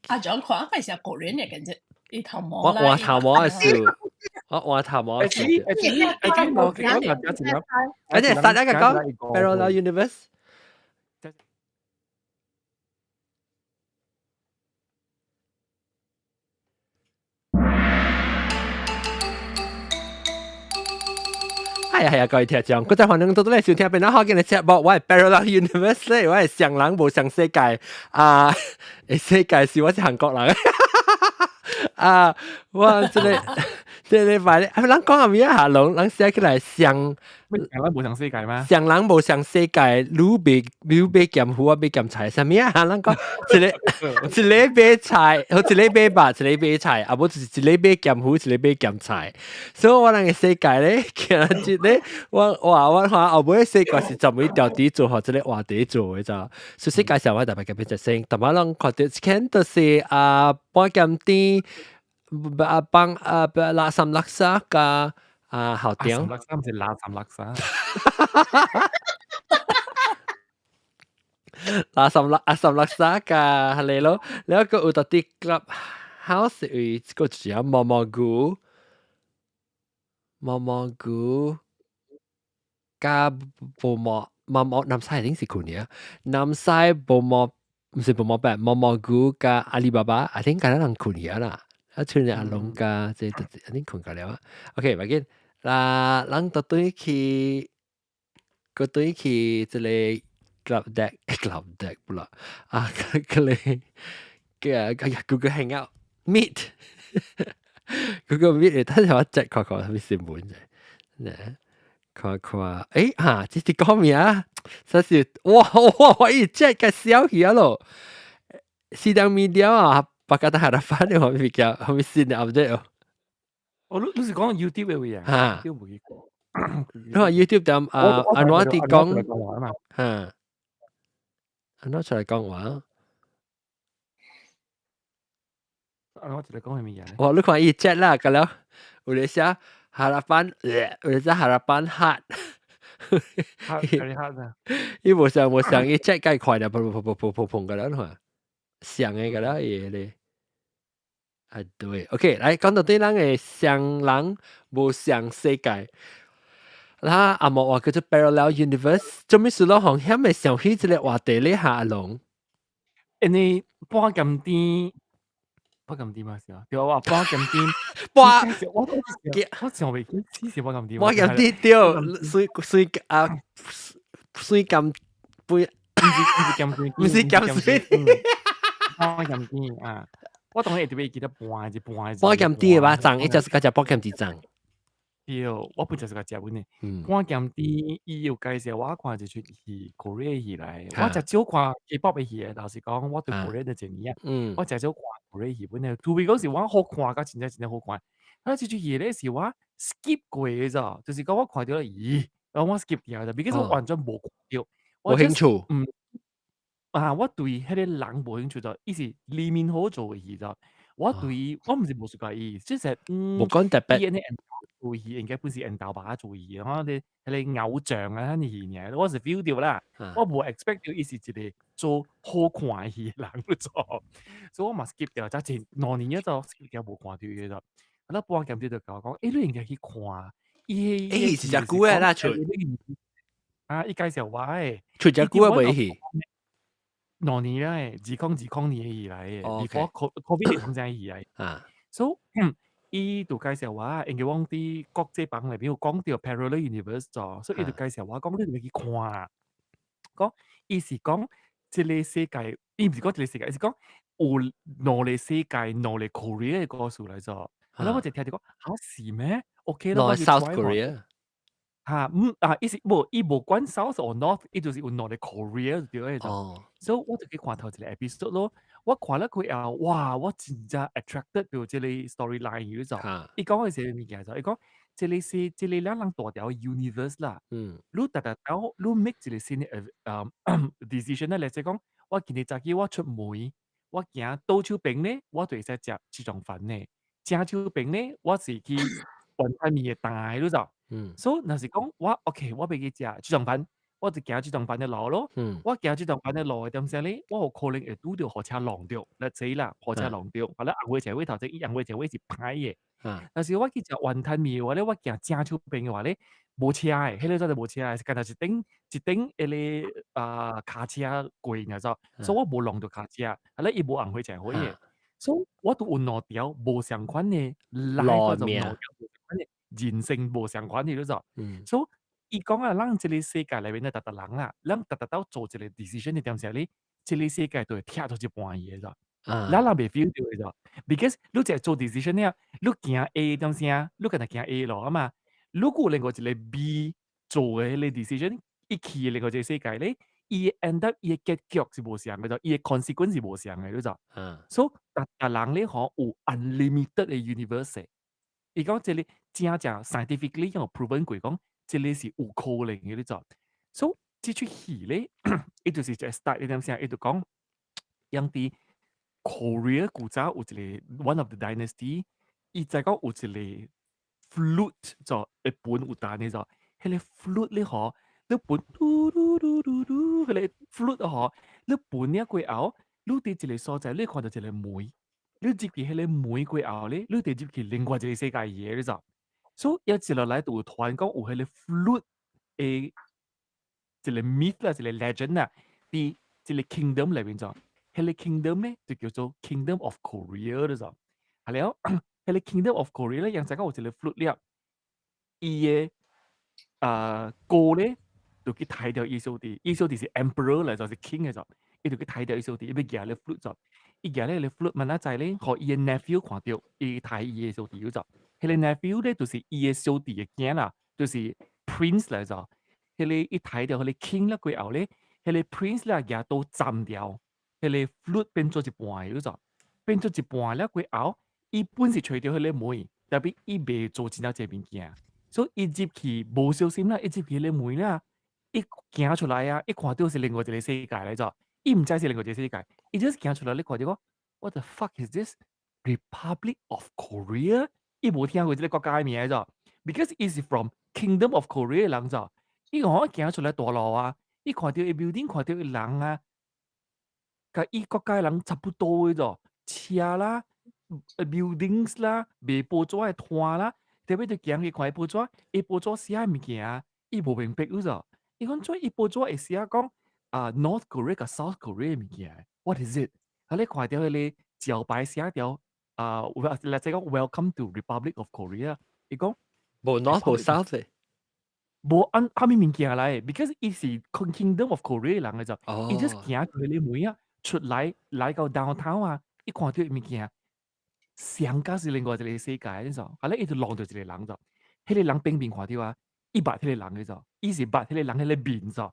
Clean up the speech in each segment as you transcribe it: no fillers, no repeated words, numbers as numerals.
阿長看係成個人嘅感覺，伊頭毛我換頭毛嘅事，我換頭毛嘅事。誒，我講而且大家講 Parallel Universe。係啊係啊，各位聽眾，嗰陣可能都都嚟收聽邊啦，好見你節目，我係 Parallel Universe 咧，我係上人無上世界啊，世界是我是韓國人啊，我這個這禮拜咧，啊，人講下咩啊？龍人寫起來上咩上人無上世界咩？上人無上世界，你袂你買鹹魚，我買鹹菜，啥物啊？人講一個一個買菜，好一個買肉，一個買菜，啊無就是一個買鹹魚，一個買鹹菜。所以我人嘅世界咧，今日咧，我哇我看後尾世界是專門調底做，或者個話題做嘅咋。所以世界上我特別特別就先，特別攏看到，看到是啊半鹹甜。啊幫啊垃圾垃圾加啊好點。垃圾唔是垃圾垃圾。垃圾垃圾垃圾加係咯，แล้วก็有啲 club house 有個字啊毛毛菇，毛毛菇加薄膜毛毛南西定是困嘅，南西薄膜唔是薄膜白毛毛菇加阿里巴巴，I think 敢人困嘅啦。啊，像阿龍加這這，I think 困過了啊。OK，唔緊，嗱，咱就對去，個對去這個 club deck，club deck 不啦，啊，個個個哎呀，Google Hangout Meet，Google Meet 等下我 check 看看係咪新聞啫，呢，看看，誒嚇，這是講咩啊？這是哇哇，我一 check 個消息啊咯，sidang media 啊。Pakatan Harapan 嘅我比較，我咪新 update 哦。哦，你是講 YouTube 嘅位啊？嚇，你話 YouTube 點啊？阿諾啲講嚇，阿諾出嚟講話。阿諾出嚟講係咩嘢？哇！你看伊 chat 啦，個了，有咧寫 Harapan，有咧寫 Harapan heart。 heart 啊！伊無想無想，伊 chat 介快啦，砰砰砰砰砰砰個了，你看。上嘅個啦，伊咧。啊對，OK，來講到對咱嘅上人無上世界，啦阿莫話叫做 Parallel Universe，做咩事咯？紅險會想起這個話題咧？下阿龍，因為半鹹甜，半鹹甜嘛是啊，對啊，半鹹甜，半我我想袂記，死是半鹹甜，半鹹甜對，水水啊水鹹杯，唔是鹹水，唔是鹹水。半鹹甜啊！我當然會特別記得半一半。半鹹甜的肉粽，伊就是食半鹹甜粽。對，我本就是個食本的。半鹹甜，伊有介紹我看一出戲，Korea 戲來。我誠少看 K-pop 的戲的，老實講，我對 Korea 就一年啊。我誠少看 Korea 戲本的，除非講是我好看，甲真正真正好看。啊，這出戲咧是我 skip 過的咋，就是講我看著咦，然後我 skip 掉就，because 我完全無看著，無興趣。嗯。啊！我對彼個人無興趣就，伊是李敏鎬做的戲就，我對我毋是無喜歡伊，即是無講特別。伊演做戲應該本是緣投爸做戲，我咧彼個偶像啊，彼戲爾，我是 feel 著啦，我無 expect 著伊是一個做好看的戲的人去做，所以我嘛 skip 掉，才前2年了就 skip 掉無看著伊了。啊，半鹹甜就共我講，欸，你應該去看，伊彼戲是誠久的啦，出。啊，伊介紹我的，出誠久的未戲？ 2年啦，2020年的戲來的，before COVID 通正戲來。所以伊就介紹我，因為我佇國際房內面有講著 Parallel Universe 咗，所以伊就介紹我講你入去看。講伊是講這個世界，伊毋是講這個世界，伊是講有兩個世界，兩個 Korea 的故事來做。然後我就聽著講，嚇是咩？OK 啦，我去 South Korea。嚇，毋啊，伊是無，伊無管 South or North，伊就是有兩個 Korea 就對了。所以我就去看頭一個 episode 咯。我看了過後，哇！我真正 attracted 到這個 storyline 就。伊講的是啥物件就？伊講這個是這個咱人大條 universe 啦。你逐逐兜你 make 一個新的decision 咧，例如講，我今日早起我出門，我行倒手邊咧，我就會使食這種飯呢；正手邊咧，我是去雲吞麵的台，你知？所以若是講我 OK，我欲去食這種飯，我就行這棟班的路咯。我行這棟班的路的點聲咧，我有可能會拄著予車挵著，let's say 啦，予車挵著，啊咧紅火車尾頭前，伊紅火車尾是歹的。但是我去食雲吞麵的話咧，我行正手邊的話咧，無車的，彼個煞就無車的，是干焦一頂一頂彼个啊跤車過爾走，所以我無挵著跤車，啊咧伊無紅火車尾的，所以我都有兩條無相款的 life 路命兩條無相款的人生無相款的你知。所以伊講啊，咱這個世界內面的逐逐人啦，咱逐逐鬥做一個 decision 的點時咧，這個世界就會拆做一半去的知。咱人袂 feel 著的知，because 你一個做 decision 了，你行 A 點聲，你干焦行 A 路啊嘛。如果另外一個 B 做的彼個 decision，伊去另外一個世界咧，伊 end up 伊的結局是無相的，伊的 consequence 是無相的，你知。所以逐逐人咧吼有 unlimited 的 universe。伊講這個真正 scientifically 有 proven 過講，這個是有可能的，你知。所以這齣戲咧，伊就是一個 start 點聲，伊就講，樣佇 Korea 古早有一個 one of the dynasty，伊知講有一個 flute 就會分有彈的就，彼個 flute 咧吼，你分嘟嘟嘟嘟嘟，彼個 flute 吼，你分了過後，你佇一個所在，你看著一個門，你入去彼個門過後咧，你就入去另外一個世界去的，你知。所以一落來就有傳講有彼個 flute 的一個 myth 啦，一個 legend 啦，佇一個 kingdom 內面就，彼個 kingdom 咧就叫做 Kingdom of Korea 你知。係了，彼個 Kingdom of Korea 咧，樣知講有一個 flute 了，伊的啊哥咧就去刣著伊小弟，伊小弟是 emperor 來，就是 king 的就，伊就去刣著伊小弟，伊欲舉咧 flute 就，伊舉咧個 flute 慢仔知咧，予伊的 nephew 看著，伊刣伊的小弟就，彼個 nephew 咧就是伊的小弟的囝啦，就是 prince 來就，彼個伊刣著彼個 king 了過後咧，彼個 prince 咧舉刀斬掉，彼個 flute 變做一半的就，變做一半了過後，伊本是揣著彼個門，但是伊袂做真正濟物件，所以伊入去無小心啦，伊入去彼個門啦，伊行出來啊，伊看著是另外一個世界來咗，伊毋知是另外一個世界，伊 just 行出來，你看著講，What the fuck is this? Republic of Korea？伊無聽過這個國家的名咗，because 伊是 from Kingdom of Korea 的人咗，伊講行出來大路啊，伊看著伊 building，看著伊人啊，佮伊國家的人差不多的咗，車啦，buildings 啦，賣報紙的攤啦，特別就行去看伊報紙，伊報紙寫的物件，伊無明白咗。伊講做伊報紙會寫講啊 North Korea 佮 South Korea 的物件，What is it？啊，你看著彼個招牌寫著啊，來這講 Welcome to Republic of Korea，伊講無 North 無 South 的。無按啥物物件來，because 伊是 Kingdom of Korea 的人來就，伊 just 行過彼個門啊，出來來到 downtown 啊，伊看著物件，上甲是另外一個世界，你知？啊咧伊就挵著一個人就，彼個人反面看著啊，伊捌彼個人的就，伊是捌彼個人彼個面就，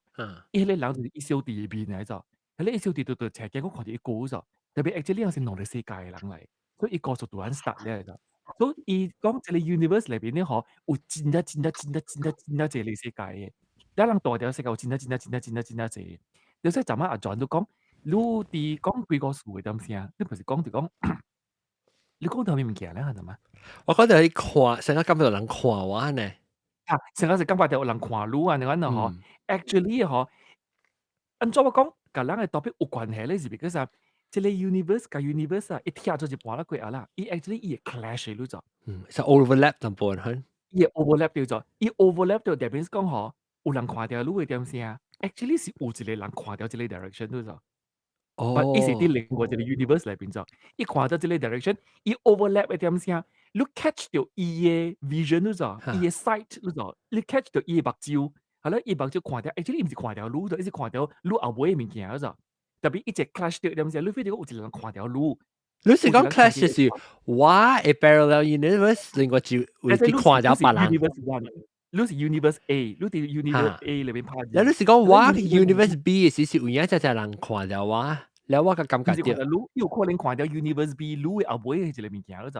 伊彼個人就是伊小弟的面來就，彼個伊小弟就就斜鏡我看著伊哥就，特別 actually 是兩個世界的人來，所以伊故事突然 start 了就，所以伊講這個 universe 內面咧吼，有真正真正真正真正真正濟個世界的，咱人大條世界有真正真正真正真正真正濟個。就是昨晚阿 John 都講，你佇講幾個數的點聲，你不是講就講，你講到啥物物件咧？係嘛？我講到你看，成個感覺有人看我呢。啊，成個是感覺著有人看你啊，你講吼，actually 吼，按怎我講，佮咱的 topic 有關係咧，是 because 啊，這個 universe 佮 universe 啊，伊拆做一半了過後啦，伊 actually 伊會 clash 的，你知？嗯，是 overlap 淡薄哼。伊會 overlap 掉咗，伊 overlap 掉代表是講吼，有人看著你的點聲，actually 是有一個人看著這個 direction，你知？伊是佇另外一個 universe 內面咗，伊看著這個 direction，伊 overlap 的點聲，你 catch 著伊的 vision，你知？伊的 sight，你知？你 catch 著伊的目睭，好了，伊目睭看著，actually 伊毋是看著你，伊是看著你後尾的物件，你知？特別伊一 clash 著點聲，你 feel 著有一個人看著你。你是講 clash 就是我的 parallel universe，另外就會佇看著別人。你是 universe A，你佇 universe A 內面拍。你是講我 universe B 的時是有影只只人看著我，了我個感覺著。你有可能看著 universe B，你的後尾的一個物件，你知？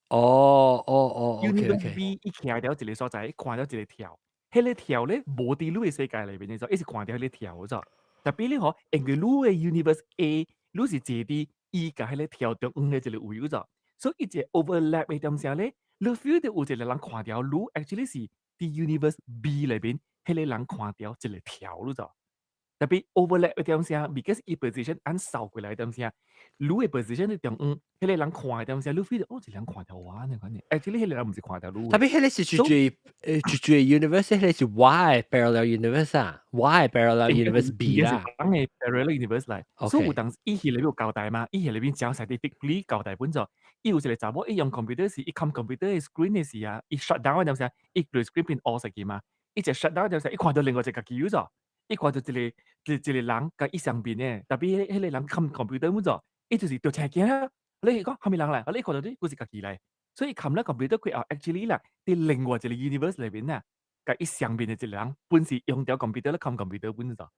哦，universe B 伊徛佇一個所在，伊看著一個條，彼個條咧無佇你的世界內面，你知？伊是看著彼個條，知？特別你吼，因為你的 universe A，你是坐佇伊共彼個條中間的一個位，知？所以伊一個 overlap 的點聲咧，你 feel 著有一個人看著你，actually 是佇 universe B 內面，彼彼個人看著一個條你知。特別 overlap 一點聲，because 伊 position 按掃過來一點聲，你的 position 佇中央，彼個人看的點聲，你 feel 哦，一個人看著我按呢款的，actually 彼個人毋是看著你。特別彼個是絕對絕對 universe，彼個是我的 parallel universe 啊，我的 parallel universe B 啦。人的 parallel universe 來，所以有當時伊彼裡面有交代嘛，伊彼裡面講 scientifically 交代本做，伊有一個查某伊用 computer 時，伊看 computer 的 screen 的時啊，伊 shut down 的點聲，伊個 screen 變烏色去嘛，伊一 shut down 點聲，伊看著另外一個家己有咗。伊看著一個人共伊相面的，特別彼個人看 computer 本做，伊就是著青驚啊！你講啥物人來？你看著你，閣是家己來，所以看了 computer 開後，actually 啦，佇另外一個 universe 內面啊，共伊相面的一個人，本是用著 computer 咧看 computer 本做。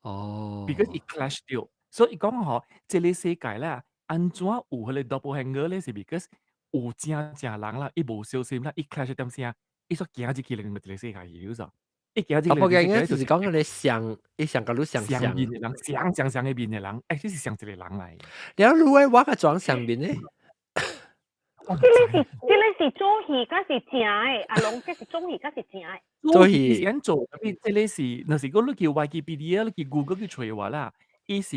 Because 伊 clash 著，所以伊講吼，這個世界啦，按怎有彼個 doppelganger 咧？是 because 有誠濟人啦，伊無小心啦，伊 clash 點聲，伊煞行入去另外一個世界去，咗。伊行入去另外一個世界就是講你相，伊相共你相相面的人，相相相的面的人，欸，這是相一個人來。了你的我共怎相面呢？這個是做戲，還是正的？阿龍，這是做戲，還是正的？做戲是按做，特別這個是，若是講你去 Wikipedia，你去 Google 去揣話啦，伊是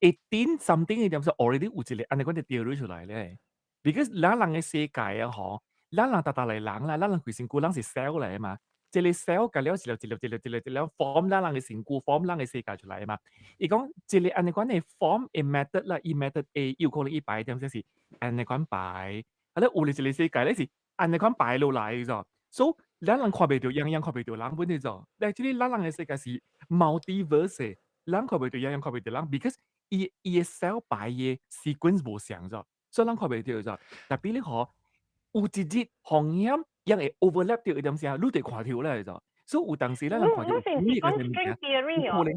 18 something 的點數，already 有一個按呢款的 theory 出來咧。Because 咱人的世界啊，吼，咱人逐逐個人啦，咱人規身軀，咱是 cell 來的嘛。這個 cell 共了一粒一粒一粒一粒一粒 form 咱人的身軀，form 咱的世界出來的嘛。伊講這個按呢款的 form 的 method 啦，伊 method A 有可能伊排點就是按呢款排，啊咧有咧一個世界咧是按呢款排落來的所以咱人看袂著，樣樣看袂著人本的咗。但這個咱人的世界是 multiverse 的，咱看袂著，樣樣看袂著人，because 伊的 cell 排的 sequence 無相咗，所以咱看袂著咗。特別你嗬，有一日風險樣會 overlap 著一點聲，你就會看著咧咗。所以有當時咱人看著你是毋是講 string theory 哦？你是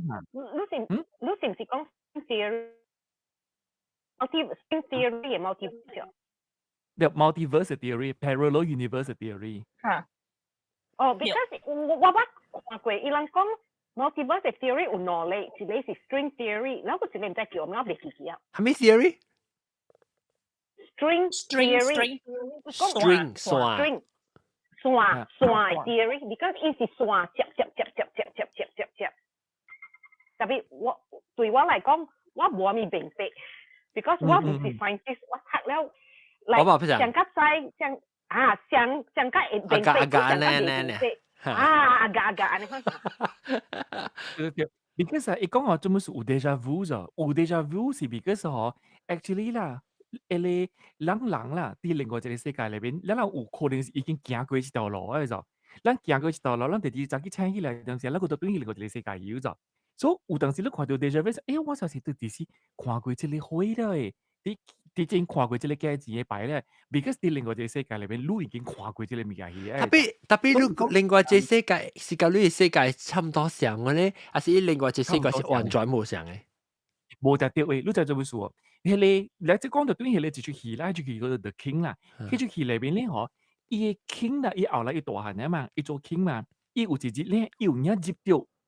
毋是講 theory？multi string theory 嘅 multiverse。 The multiverse theory, parallel universe theory。嚇。哦，because 我捌看過，伊人講 multiverse theory 有兩類，一個是 string theory，然後一個毋知叫咩，我袂記起啊。啥物 theory？ String theory。 String 線。 String 線線 theory，because 伊是線接接接接接接接接接。特別我對我來講，我無啥物明白，because 我毋是 scientist，我讀了。我上較知上啊上上較會明白，阿加阿呢呢呢，啊阿加阿加按呢款。對對，because 啊，伊講哦，做麼是有 déjà vu 咗？有 déjà vu 是 because 吼，actually 啦，彼個咱人啦，佇另外一個世界內面，咱人有可能是已經行過這條路的咗。咱行過這條路，咱第二早起醒起來當時，咱閣倒轉去另外一個世界去咗。所以有當時你看著 déjà vu，欸，我就是佇佇時看過這個花了的，佇佇前看過這個價錢的牌咧，because 佇另外一個世界內面，你已經看過這個物件去。特別特別，你另外一個世界是佮你的世界差毋多相的咧，還是另外一個世界是完全無相的？無特對的，你知做麼事哦？彼個，來這講著對彼個一齣戲啦，彼齣戲叫做 The King 啦。彼齣戲內面咧吼，伊的 king 啦，伊後來伊大漢了嘛，伊做 king 嘛，伊有一日咧，伊有影入著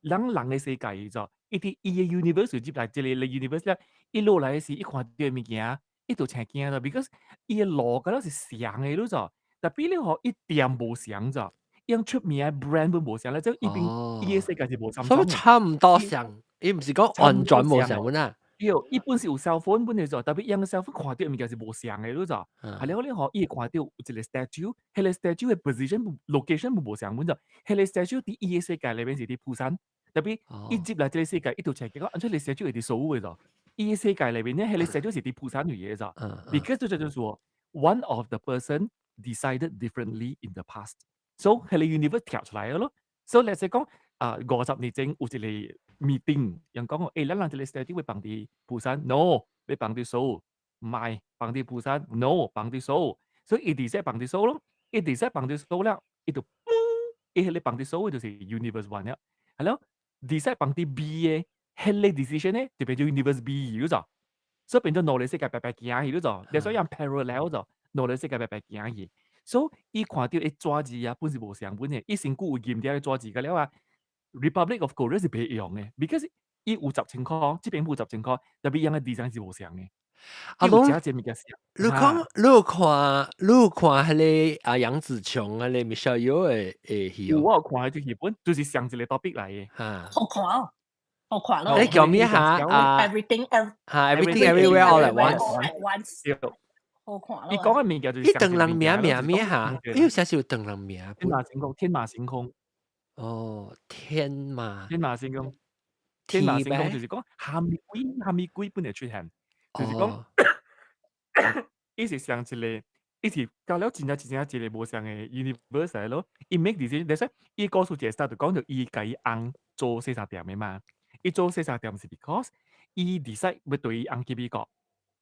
咱人的世界去，伊佇伊的 universe 入來，這個 universe 咧，伊落來的時，伊看著物件，伊就青驚了，because 伊的路敢若是相的，你知？特別咧吼，伊店無相咗，伊出名的 brand 都無相咧，即伊邊伊的世界是無相。所以差毋多相，伊毋是講完全無相阮啊。對，伊本是有 cell phone 本的咗，特別伊個 cell phone 看著物件是無相的，你知？係了咧吼，伊會看著有一個 statue，彼個 statue 的 position location 無相本咗，彼個 statue 佇伊的世界內面是佇釜山，特別伊入來這個世界，伊就揣見講，按怎個 statue 會佇首爾的咗？伊的世界內面咧，彼個 statue 是佇釜山位的咗。Because 就就是說，one of the person decided differently in the past，so 彼個 universe 跳出來咯。所以let's say 講啊，50年前有一個 meeting，人講哦，欸，咱人這個 statue 欲放佇釜山，no，欲放佇首爾，毋愛，放佇釜山，no，放佇首爾，所以伊直接放佇首爾咯，伊直接放佇首爾了，伊就嘣，伊彼個放佇首爾就是 universe one 了，係咯，decide 放佇 B 的，彼個 decision 呢就變做 universe B 咗，所以變做兩個世界白白行去咗，所以用 parallel 咗，兩個世界白白行去，所以伊看著伊紙字啊，本是無相本的，伊身軀有印佇遐紙字個了啊。Republic of Korea 是袂用的，because 伊有10千箍，這邊有10千箍，特別樣的 design 是無相的。阿攏食這物件。你看，你有看彼個啊楊紫瓊啊，彼 Michelle Yeoh 的戲哦。我有看彼戲本，就是上一個 topic 來的。哈。好看哦，好看咯。你叫咩嚇？啊？Everything 嚇，Everything Everywhere All at Once。好看咯。伊講的物件就是伊唐人名名咩嚇？伊有寫是有唐人名。天馬行空，天馬行空。哦，天馬。天馬行空。天馬行空就是講蝦米鬼，蝦米鬼本來出現，就是講。伊是上一個，伊是搞了真正真正一個無相的 universe 來咯。伊 make decision，但是伊故事一 start 就講著伊共伊翁做洗衫店的嘛。伊做洗衫店是 because 伊 decide 欲綴伊翁去美國，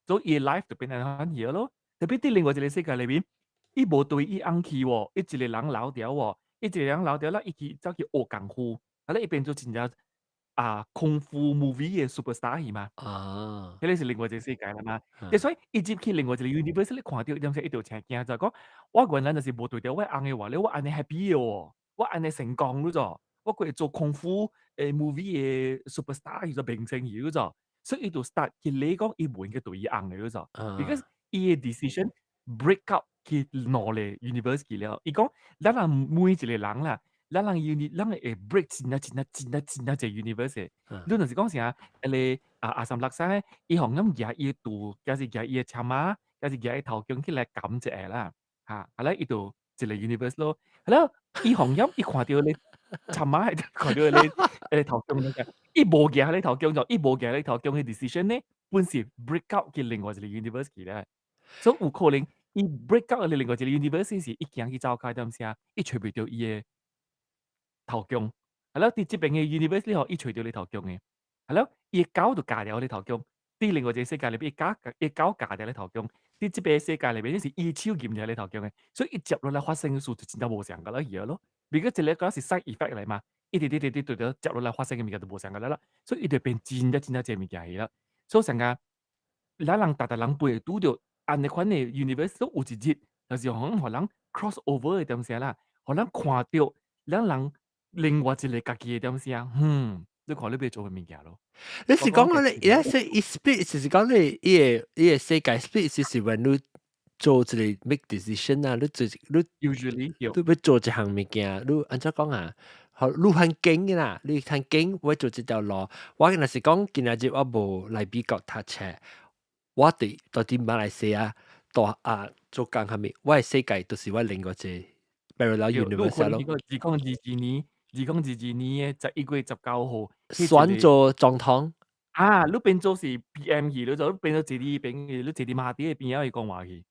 所以伊 life 就變按款去咯。特別佇另外一個世界裏面，伊無綴伊翁去喎，伊一個人留著喎，伊一個人留著了，伊去走去學功夫，啊咧伊變做真正啊功夫 movie 的 superstar 去嘛。啊，彼個是另外一個世界啦嘛。所以伊入去另外一個 universe，你看著點說伊就誠驚，就講我原來若是無綴著我翁的話咧，我按呢 happy 的哦，我按呢成功了咗，我閣會做功夫movie 的 superstar 去做明星去咗，所以伊就 start 去理講伊無應該綴伊翁的了咗，because 伊的 decision break up 去兩個 universe 去了。伊講咱人每一個人啦，咱人 uni，咱會 break 真正真正真正真正濟 universe 的。你若是講啥，彼個啊阿三六三，伊予𪜶舉伊的櫥，抑是舉伊的車馬，抑是舉伊頭家起來含一下啦，哈，啊咧伊就一個 universe 咯。啊了，伊予𪜶伊看著彼車馬，看著彼個頭家那個，伊無舉彼個頭家就，伊無舉彼個頭家的 decision 呢，本是 break out 去另外一個 universe 去咧。所以有可能伊 break out 去另外一個 universe 時，伊行去走開點聲，伊揣袂著伊的頭家。啊了，佇這邊的 universe 裡吼，伊揣著你頭家的。啊了，伊的狗就咬著你頭家。佇另外一個世界裏邊，伊狗伊狗咬著你頭家。佇這邊世界裏邊，是伊手頤著你頭家的。所以伊接落來發生的事就真正無相仝了去咯。如果這個個是 side effect 來嘛，一直直直直直接落來發生的物件就無相仝了啦。所以伊就變真正真正濟物件去了。所以上個，咱人逐逐人會拄著按呢款的 universe，有一日就是可能予人 cross over 的點聲啦，予人看著咱人另外一個家己的點聲，你看你欲做啥物件咯？你是講你，伊說伊 split 就是講你伊個世界 split 就是when 你做一個 make decision 啊，你做你 usually 你欲做一項物件，你按怎講啊？好，你很緊的啦，你很緊，我做這條路。我若是講今仔日我無來美國讀冊，我佇到佇馬來西亞大啊做工啥物，我的世界就是我另外一個 parallel universe 咯。2022年，2022年的11月19號，選做總統。啊，你變做是 PM 去，你就變做坐佇邊，你坐佇馬蹄的邊仔去講話去。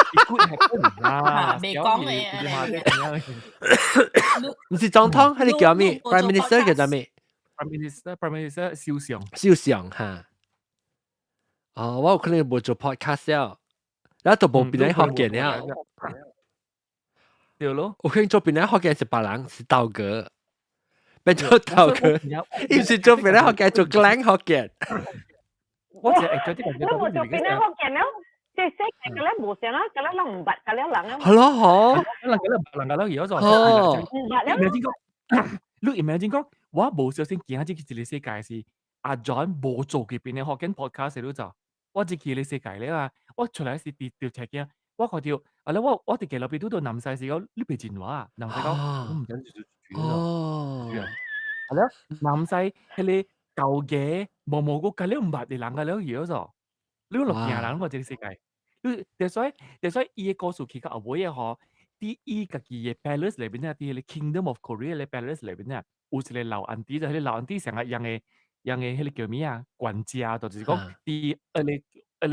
It could happen 啦，未講嘅。毋是總統，彼個叫咩？Prime Minister 叫啥物？Prime Minister，Prime Minister 首相。首相哈。哦，我有可能無做 podcast 了，然後都無檳城福建了。對咯，有可能做檳城福建是別人，是道哥，變做道哥，伊是做檳城福建，做 Klang 福建。我就會覺得你無做檳城福建了，這世界個咧無相啊，個咧人毋捌，個咧人啊。係咯，嗬。人個咧人個咧而家就毋捌了。 Imagine 講，你 imagine 講，我無小心行入去一個世界是阿 John 無做過檳城福建 podcast 你就，我入去個世界咧啊，我出來是佇著車鏡，我看著，啊咧我佇街路邊拄著南西是講你袂認我啊，南西講我毋知你是誰哦。係咯，南西彼個舊嘅毛毛個隔了毋捌的人個了去咗，你落行人看這個世界，你所以伊的故事去到後尾啊吼，佇伊家己的 palace 內面啊，佇彼個 Kingdom of Korea 的 palace 內面啊，有一個老 auntie，就彼個老 auntie 成日用的用的彼個叫啥啊？管家，就是講佇彼個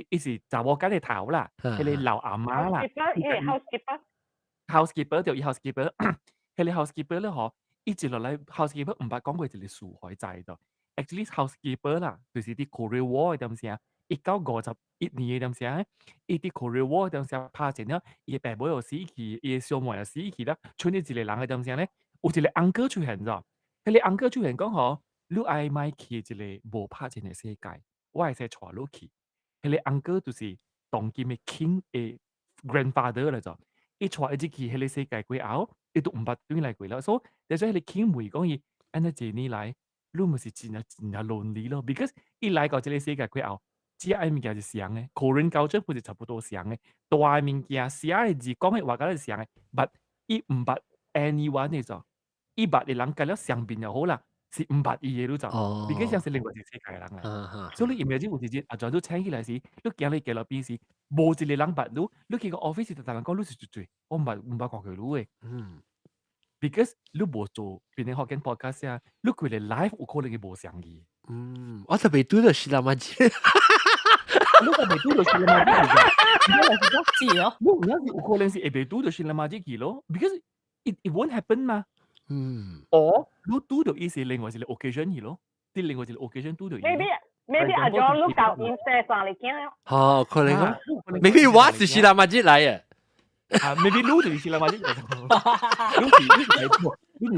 伊是查某囝的頭啦，彼個老阿媽啦。 Housekeeper。 Housekeeper 對，伊 housekeeper，彼個 housekeeper 咧吼，一直落來 housekeeper 毋捌講過一個事予伊知道。Actually housekeeper 啦，就是佇 Korea War 的當時，1951年的當時，伊佇 Korea War 的當時拍戰了，伊的爸母又死去，伊的小妹又死去了，賰伊一個人的當時咧，有一個 uncle 出現咗，彼個 uncle 出現講吼，你愛莫去一個無拍戰的世界，我會使帶你去。彼個 uncle 就是當今的 king 的 grandfather 來咗，伊帶伊入去彼個世界過後，伊都毋捌轉來過了，所以所以彼個 king 問講伊，按呢濟年來，你毋是真正真正 lonely 咯？Because 伊來到這個世界過後，食的物件是相的，Korean culture 本是差不多相的，大的物件寫的字講的話敢是相的，but 伊毋捌 anyone 的就，伊捌的人共了相面就好啦，是毋捌伊的你就，畢竟像是另外一個世界的人來。所以你 imagine 有一日啊，陣你請起來時，你行去街路邊時，無一個人捌你，你去個 office 就逐人講你是誰？我毋捌看過你的。Because 你無做變成福建 podcast 啊，你規個 life 有可能會無相去。嗯，我特別拄著是啦嘛，你特別拄著是啦嘛，是哦，你有影是有可能是會袂拄著是啦嘛這去咯，because it won't happen 嘛。Or 你拄著伊是另外一個 occasion 去咯，佇另外一個 occasion 拄著伊。 Maybe 阿 John 你舊年生三個囝咯。哦，可能講，maybe 我是是啦嘛這來的。啊，maybe 你就是啦嘛這，你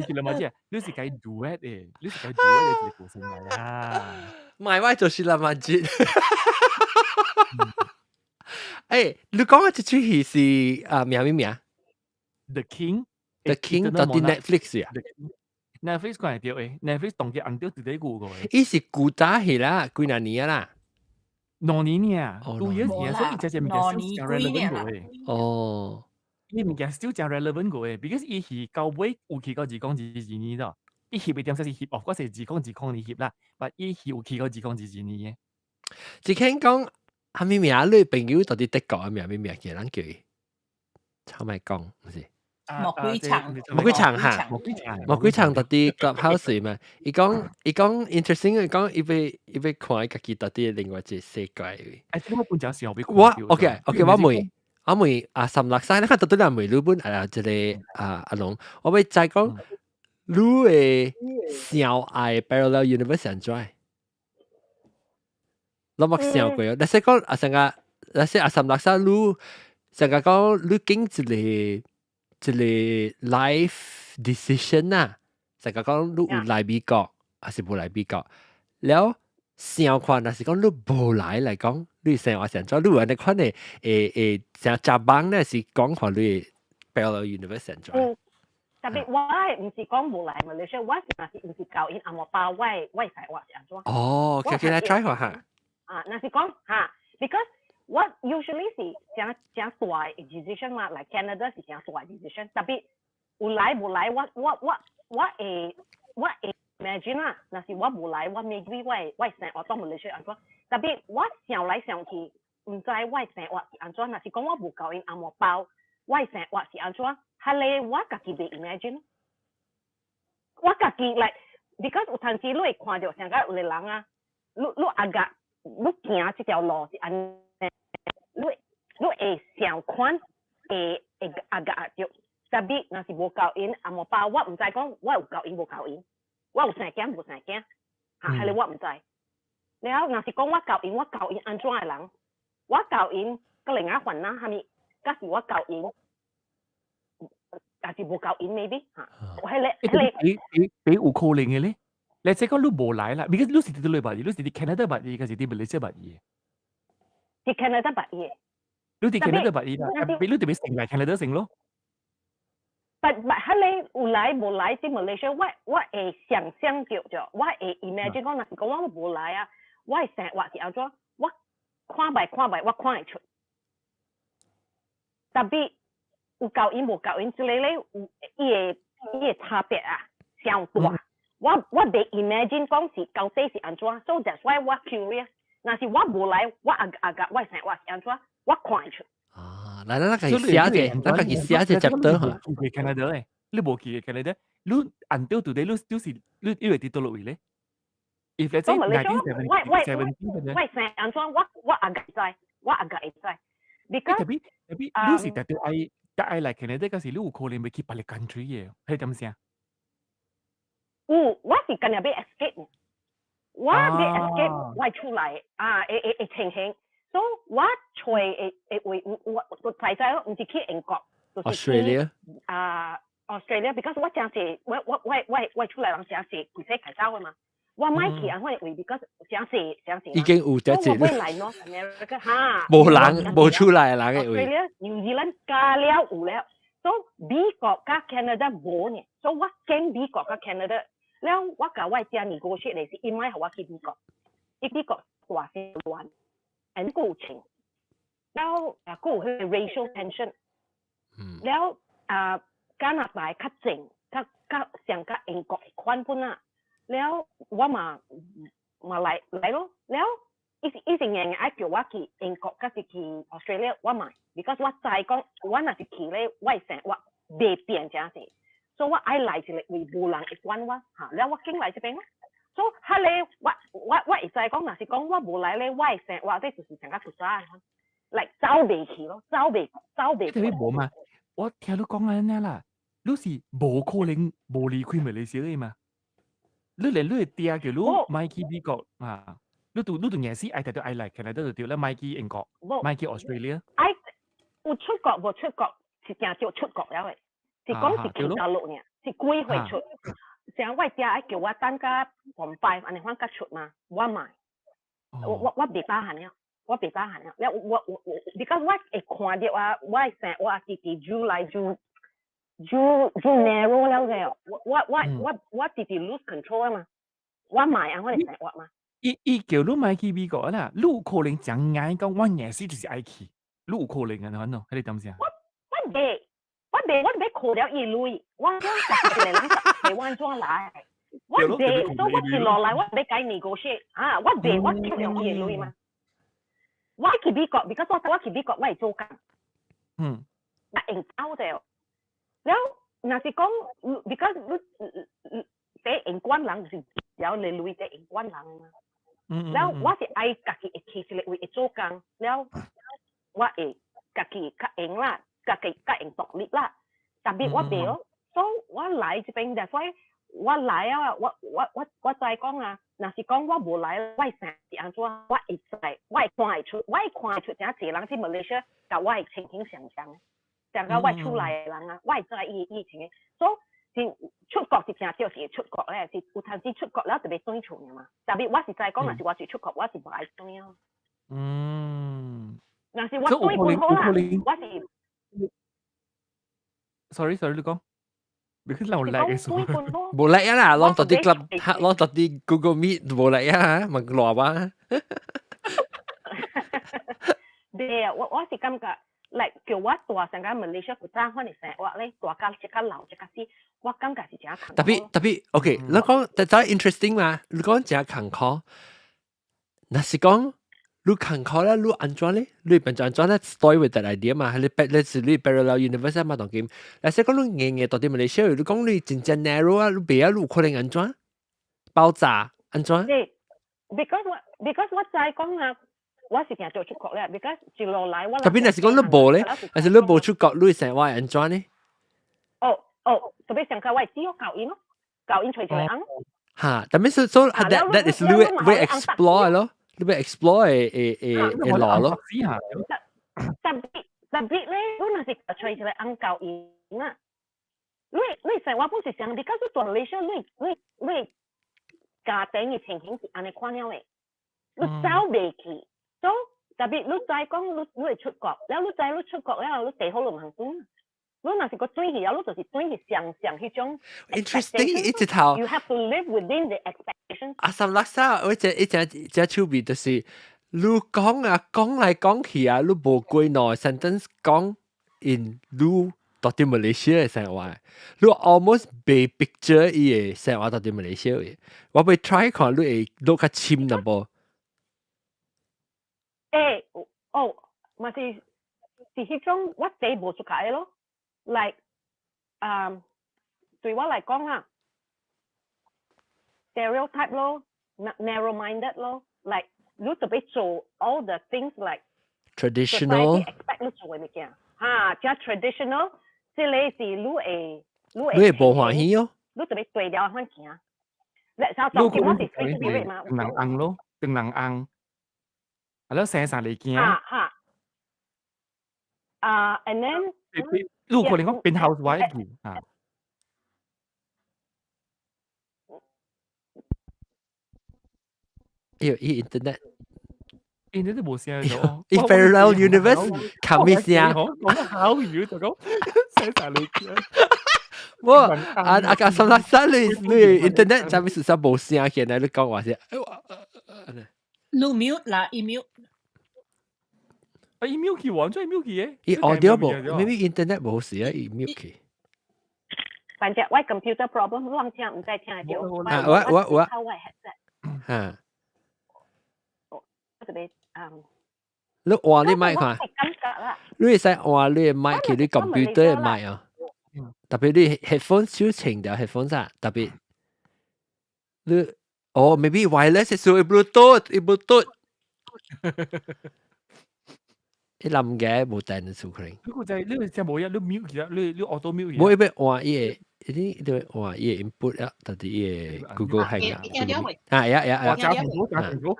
是啦嘛這，你是該 duet 的，你是該 duet 的一個過程來啊。唔係我就是啦嘛這。你講嘅這齣戲是啊名咩名？The King。 The King 到佇 Netflix 啊？Netflix 看會著的，Netflix 當佢紅著佇咧舊個。伊是古早戲啦，幾若年啊啦？ 2年爾，2 years 爾，所以這隻物件 still 誠 relevant 過的。伊物件 still 誠 relevant 過的，because 伊是到尾有去到2022年咯。伊翕的點說是翕，of course 是2020年翕啦，但伊是有去到2022年的。只聽講啥物名？你朋友到底德國的名咩名？叫人叫伊，臭咪講，毋是？魔鬼場，魔鬼場哈，魔鬼場到底 Clubhouse 嘛？伊講 interesting，伊講伊欲看伊家己到底另外一個世界。哎，這個我本正想欲我 OK，我問啊，三六三，你看到底人問你本啊，這個啊阿龍，我欲知講你的想愛 parallel universe 按怎？你捌想過哦？你說講啊，成個，你說啊，三六三，你成個講你經一個 life decision 啊，成個講你有來美國，還是無來美國？了想看，若是講你無來來講，你生活是按怎？你有按呢款的會成食網咧，是講看你 parallel universe 按怎？特別我毋是講無來馬來西亞，我是若是毋是𠢕𪜶翁仔某，我生活是按怎？哦，可以來 try 看下。啊，若是講哈，because 我 usually 是誠誠大的 decision 嘛，like Canada 是誠大的 decision，特別有來無來，我會 imagine 啦，若是我無來，我 maybe 我生活當馬來西亞按怎？特別我想來想去，毋知我生活是按怎？若是講我無𠢕𪜶翁仔某，我生活是按怎？彼个我家己袂 imagine，我家己 like because 有陣時你會看著像個有個人啊，你 agak 你行這條路是按呢，你會想看會 agak 著，特別若是無𠢕𪜶翁仔某，我毋知講我有𠢕𪜶無𠢕𪜶，我有生囝無生囝，哈，彼個我毋知。了若是講我𠢕𪜶，我𠢕𪜶按怎的人，我𠢕𪜶閣另外煩惱啥物，假是我𠢕𪜶，也是無𠢕𪜶 maybe 哈，我彼個。比有可能的咧，你這個你無來啦，because 你是佇佗捌伊，你是佇 Canada 捌伊，還是佇 Malaysia 捌伊？佇 Canada 捌伊。你佇 Canada 捌伊啦，比你特別先來 Canada 先咯。 But 彼個有來無來佇 Malaysia，我會想象著著，我會 imagine 講，若是講我無來啊，我的生活是按怎？我看覓看覓，我看會出。特別有𠢕𪜶無𠢕𪜶，這個咧有伊的差別啊，上大。我袂 imagine 講是到底是按怎，so that's why 我 curious。若是我無來，我 agak 我生活是按怎，我看會出。啊，來來，咱家己寫者，咱家己寫者 chapter 哈。去 Canada 咧，你無去 Canada，你按照到底你就是你會佇佗位咧？If let's say 1970 我生按怎，我 agak 知，我 agak 會知。Because 特別特別，你是特別愛特愛來 Canada，嗰時你有可能欲去別个 country 嘅，係點聲？有，我是今日欲 escape，我欲 escape 我出來啊，會情形。所以我揣會會我知知咯，毋是去英國，就是去啊 Australia，because 我誠濟，我出來人誠濟規世界走的嘛。我莫去按款位，because 誠濟誠濟。已經有這濟。我欲來 North America 哈。無人無出來的人的位。 Australia、New Zealand 加了有了，所以美國佮 Canada 無呢，所以我揀美國佮 Canada。了我共我姐 negotiate 的是，伊莫予我去美國，伊美國大細亂。，and 閣有錢，了啊，閣有彼個 racial tension，了啊，加拿大較靜，較較像較英國款本啊，了我嘛嘛來來咯，了伊是硬硬愛叫我去英國，抑是去 Australia，我嘛，because 我知講我若是去咧，我的生活袂變誠濟，所以我愛來一個位無人會管我，哈，了我揀來這邊咯。所以彼个我會知講，若是講我無來咧，我的生活這就是像較古早的，來走袂去咯，走袂走袂。特別無嘛，我聽你講按呢啦，你是無可能無離開馬來西亞嘛？你連你的爹叫你莫去美國啊，你都硬死愛佇都愛來，加拿大就對啦，莫去英國，莫去 Australia。愛有出國無出國是定著出國了的，是講是去大陸爾，是幾歲出？像我爹愛叫我等甲 Form 5 按呢款才出嘛，我嘛，我袂打漢了，我袂打漢了。了我，because 我會看著啊，我的生活直直愈來愈愈愈 narrow 了個，我直直 lose control 啊嘛，我嘛按款的生活嘛。伊叫你莫去美國啦，你有可能誠𠢕講我硬死就是愛去，你有可能按呢款咯，彼個點聲？我袂。我袂，我欲扣了伊鐳，我講十一個人十個按怎來？我袂，所以我一落來我欲共伊 negotiate 啊！我袂，我扣了伊鐳嘛。我去美國，because 我去美國，我會做工。我會走著。了，若是講，because 你第會管人就是了，你鐳第會管人嘛。了，我是愛家己會去一個位會做工，了，我會家己較閒啦。家己較會獨立啦，特別我袂咯，所以我來這邊就所以我來啊，我知講啊，若是講我無來，我會生是按怎，我會知，我會看會出，我會看會出誠濟人佇馬來西亞，佮我的情形相像，像佮我厝內的人啊，我會知伊情形，所以是出國是誠少是會出國咧，是有當時出國了就欲轉厝爾嘛。特別我是知講，若是我是出國，我是無愛轉啊。若是我轉本好啦，我是。 Sorry sorry，你講，你去留嚟嘅時候，無力啊啦，攏到啲 club，攏到啲 Google Meet 無力啊，問賴吧。對啊，我是感覺，like 叫我蹛上個馬來西亞古早款的生活咧，蹛到這較老這較死，我感覺是誠艱苦。特別特別，OK，你講但係 interesting 嘛？你講誠艱苦，若是講你艱苦咧，你按怎咧？你變做按怎咧？Stay with that idea 嘛？係你你是你 parallel universe 嘛？當今，若是講你硬硬蹛佇馬來西亞，你講你真正 narrow 啊，你袂啊，你有可能按怎？爆炸按怎？對，because 我知講啊。我是驚做出國咧，because 一路來我。特別若是講你無咧，若是你無出國，你生活按怎呢？哦哦，特別上個我會只有教𪜶咯，教𪜶揣一個翁。哈，特別是 so that is 你會 explore 咯，你會 explore 的路咯。特別咧，你若是揣一個翁教𪜶啊，你生活本是想，你講說蹛馬來西亞，你家庭的情形是按呢款了的，你走袂去。所以特別你知講你會出國，了你知你出國了，你地好你毋通轉。你若是閣轉去了，你就是轉去上上彼種。 Interesting，一直頭。 You have to live within the expectation。阿三垃圾，我這一隻隻手臂就是你講啊，講來講去啊，你無幾耐 sentence 講 in 你蹛佇馬來西亞的生活，你 almost 袂 picture 伊的生活蹛佇馬來西亞的。我欲 try 看你會落較深淡薄。欸，哦，嘛是彼種我坐無出來咯，like，啊，對我來講啊，stereotype 咯，narrow-minded 咯，like 你特別做 all the things like traditional expect 你做的物件，哈，這 traditional，這個是你會你會你會無歡喜哦，你特別對了款行，你我是 free spirit 嘛，唐人翁咯，唐人翁。啊，你生三個囝。啊哈。啊，and then 你有可能講變 housewife 去啊。伊伊 internet。 internet 無聲咗。伊 parallel universe 冚咩聲？講得好語就講生三個囝。我啊啊阿三三你 internet 啥物事啥無聲，現在你講話先。你 mute 啦，伊 mute。啊，伊 mute 去喎，怎 mute 去嘅？伊 audio 無，maybe internet 無事啊，伊 mute 去。反正我 computer problem，亂聽毋知聽會著。啊，我我我。靠我 headset。嚇。我特別嗯。你換你麥看。感覺啦。你會使換你的麥去你 computer 的麥啊。特別你 headphone 少清掉 headphone 啥，特別你哦，maybe wireless 是 Bluetooth，Bluetooth。伊冧嘅無電就可能。你個就係你真無嘢，你 mute 去啊，你 auto mute 去。無伊欲換伊个，伊你會換伊个 input 啊，特別伊个 Google Hangout。啊呀呀呀！加清楚，加清楚。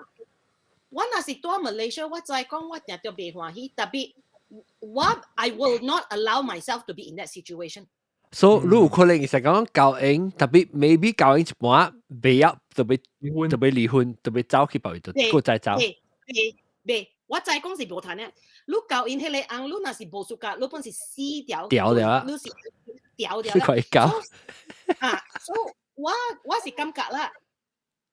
我若是蹛 Malaysia，我知講我定著袂歡喜，特別我 I will not allow myself to be in that situation。所以你有可能是講交應，特別 maybe 交應一半，袂曉特別特別離婚，特別走去別位度，閣再走。袂袂袂，我知講是無談嘅。你交𪜶彼个翁，你若是無相佮，你本是死掉，掉了，你是掉掉。是可以交。啊，所以我是感覺啦，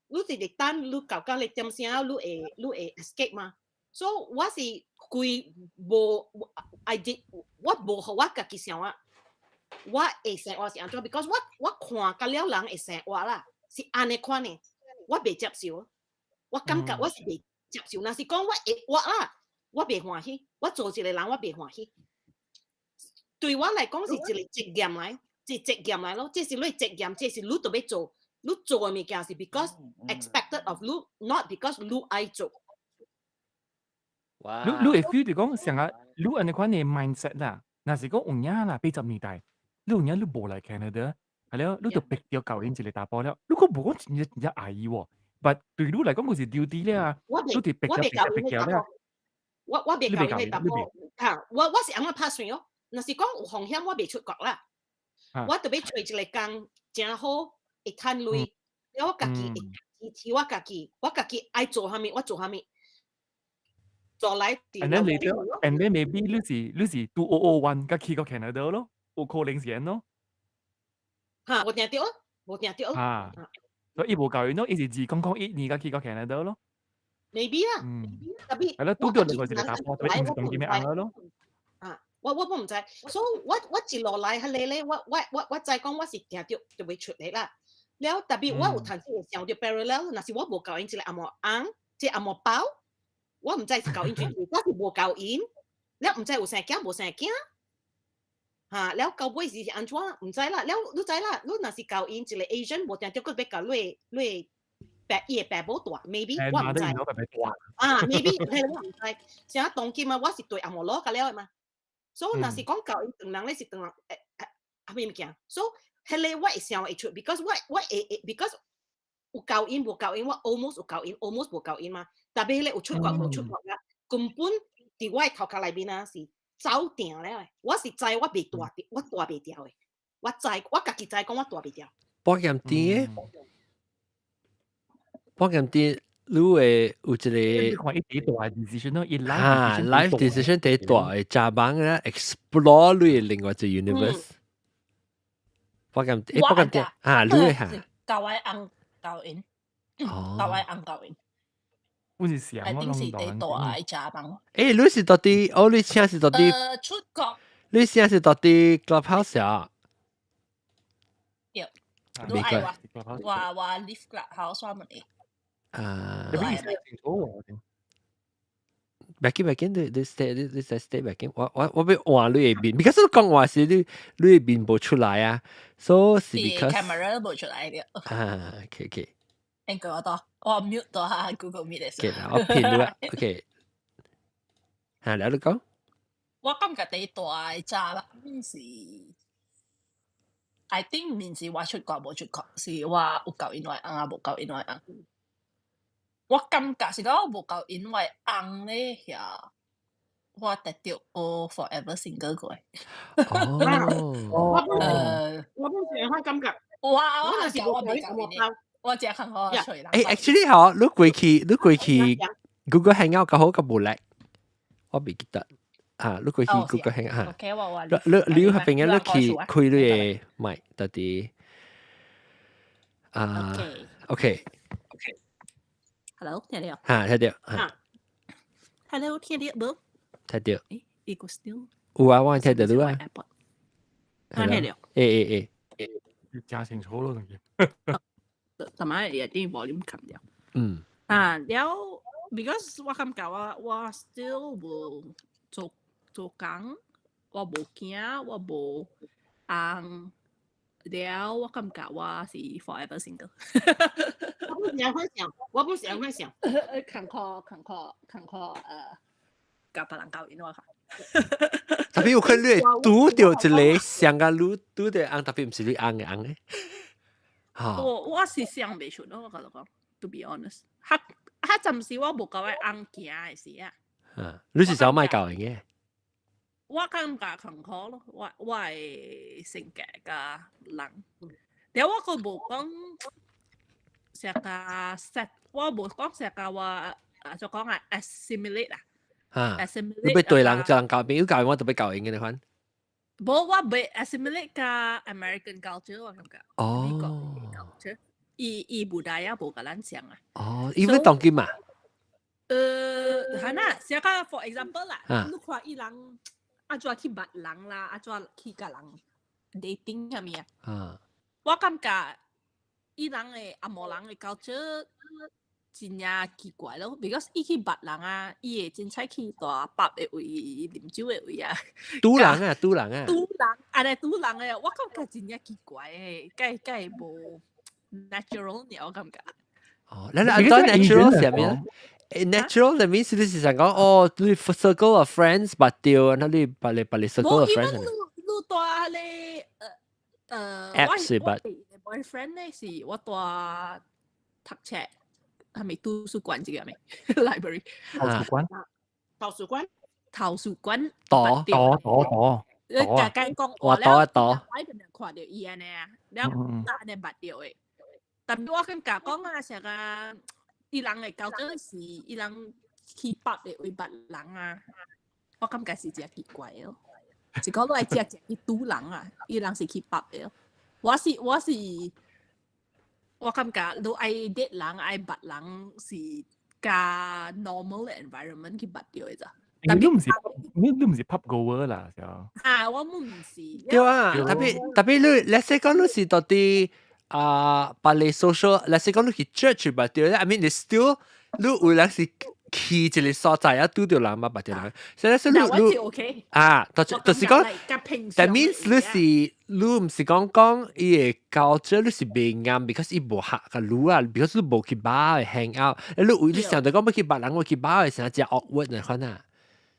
你是佇等你搞到你點聲，你會 escape 嘛？所以我是規無，I did 我無予我家己想啊，我會生活是按怎？because 我看甲了人會生活啦，是按呢款的，我袂接受，我感覺我是袂接受。若是講我會活啦，我袂歡喜，我做一個人我袂歡喜。對我來講是一個責任來，是責任來咯。這是你責任，這是你著欲做，你做的物件是 because expected of 你，not because 你愛做。你會 feel 就講成日你按呢款的 mindset 啦，若是講有影啦，80年代，你有影你無來 Canada，係了，你就逼著交𪜶一個查埔了，你閣無講真正真正愛伊喎，but 對你來講閣是 duty 了啊，你就逼著逼著逼著了。我袂交𪜶彼查埔，嚇，我是按怎拍算哦？若是講有風險，我袂出國啦。我著欲揣一个工誠好，會趁鐳，了我家己會支持我家己，我家己愛做啥物，我做啥物。做來。 And then later, and then maybe 你是 2001才去到 Canada 咯，有可能是按咯。嚇，無定著，無定著。嚇，所以伊無交𪜶咯，伊是2001年才去到 Canada 咯。 Maybe 啦。特別。係咯，拄著另外一個查埔，特別毋是當今的翁咯。啊，我毋知，所以我一路來彼个咧，我知講我是定著就會出嚟啦。了特別我有趁時會想著 parallel，若是我無交𪜶這个紅毛翁，這個紅毛包，我毋知是交𪜶出去，我是無交𪜶，了毋知有生囝無生囝，嚇，了到尾是按怎毋知啦。了你知啦，你若是交𪜶一個 Asian，無定著閣欲共你你爸伊的爸母蹛，maybe 我毋知。啊，maybe 彼個我毋知。啥當今啊，我是對紅毛攞甲了的嘛。所以若是講交𪜶唐人咧是唐人誒誒，啥物物件？所以彼個我會想會出，because 我會 because 有交𪜶無交𪜶，我 almost 有交𪜶，almost 無交𪜶嘛。特別彼個有出國無出國啊，根本佇我的頭殼內面啊是走定了的。我是知我袂蹛，我蹛袂掉的。我知我家己知講我蹛袂掉。保險店，保險店，你會有一個看伊第大 decision 咯，伊啊 life decision 第大的查某咧 explore 你另外一個 universe。保險欸，保險店啊，你會嚇？交我翁交𪜶，交我翁交𪜶。我是想一定是第大的查某。欸，你是到底，哦，你請是到底？出國。你請是到底 Clubhouse 啊？對，你愛我，我 leave Clubhouse 我問你。啊，你意思清楚喎。別緊別緊，你 stay 你 stay 別緊，我欲換你的面，because 你講話時你的面無出來啊，所以是 because camera 無出來了。啊，OK OK。應該我到我 mute 到下 Google Meet 的時候。我騙你啊，OK。嚇，你講。我感覺第大的查某是，I think 毋是我出國無出國，是我有交𪜶我翁啊，無交𪜶我翁。我感覺是講我無交𪜶我翁咧，遐我得著我 forever single 過。哦。我本是按感覺。我若是我袂交𪜶，我只看好揣人。欸，actually 嗬，你過去 Google Hangout 較好較無力，我袂記得。啊，你過去 Google Hangout 嚇。 OK，我你你彼邊你去開你的麥，到底啊？OK。 Hello，聽著。嚇，聽著。 Hello，聽著無？聽到。誒，伊個 still 有啊，我聽到你啊。我聽到。誒誒誒，要加清楚咯，仲要。同埋有啲 volume 冚掉。啊，了，because 我感覺我 still 無做做工，我無囝，我無翁，了我感覺我是 forever single。我不想分享，我不想分享。坎坷坎坷坎坷，共別人交因我看。 Tapi 有可能你會拄著一個上個你拄著翁，tapi 毋是你翁的翁咧。嚇！我是想袂出咯，我共你講，to be honest，較較暫時我無共我翁行的時啊。啊，你是想莫交的？我感覺坎坷咯，我的性格佮人，了我閣無講成個 set，我無講成個我啊，就講啊 assimilate 啊。嚇，assimilate。你欲對人就人交朋友交我特別交應的款。無，我袂 assimilate 佮 American culture 我感覺。美國 culture，伊無代啊，無共咱像啊。哦，伊欲當今嘛？係啦，成個 for example 啦，你看伊人按怎去捌人啦，按怎去共人 dating 啥物啊？我感覺伊人的紅毛人的 culture 真正奇怪咯，because 伊去捌人啊，伊會凊彩去大 pub 的位、啉酒的位啊。拄人啊，拄人啊。拄人，按呢拄人的，我感覺真正奇怪的，該該無 natural 爾，我感覺。哦，你你按怎 natural 啥物咧？natural 的意思你是想講哦，你 circle of friends 捌著，那你捌你捌你 circle of friends。你你蹛咧，app 是捌。我 boyfriend 咧是我蹛讀冊。係咪圖書館這個係咪 library？圖書館。圖書館。圖書館。多多多多。你家己講我多多。我一定看著伊按呢啊，了按呢捌著的。但我感覺講啊，成個伊人的標準是伊人去 pub 的位捌人啊，我感覺是真奇怪哦。是講你愛食食去拄人啊，伊人是去 pub 的。我是。我感覺你愛 date 人愛捌人是較 normal 的 environment 去捌著的咋。你毋是 pub goer 啦，就。啊，我毋是。對啊，tapi tapi 你，let's say 講你是到底啊，別個 social，let's say 講你去 church 捌著，I mean 你 still 你有人是去一個所在啊，拄著人嘛，捌著人。所以你你 OK 啊，就是講，that means 你是你毋是講講伊個 culture 你是袂啱，because 伊無合共你啊，because 你無去 bar hang out，你有你想著講欲去捌人，我去 bar 的時陣真 awkward 的款啊。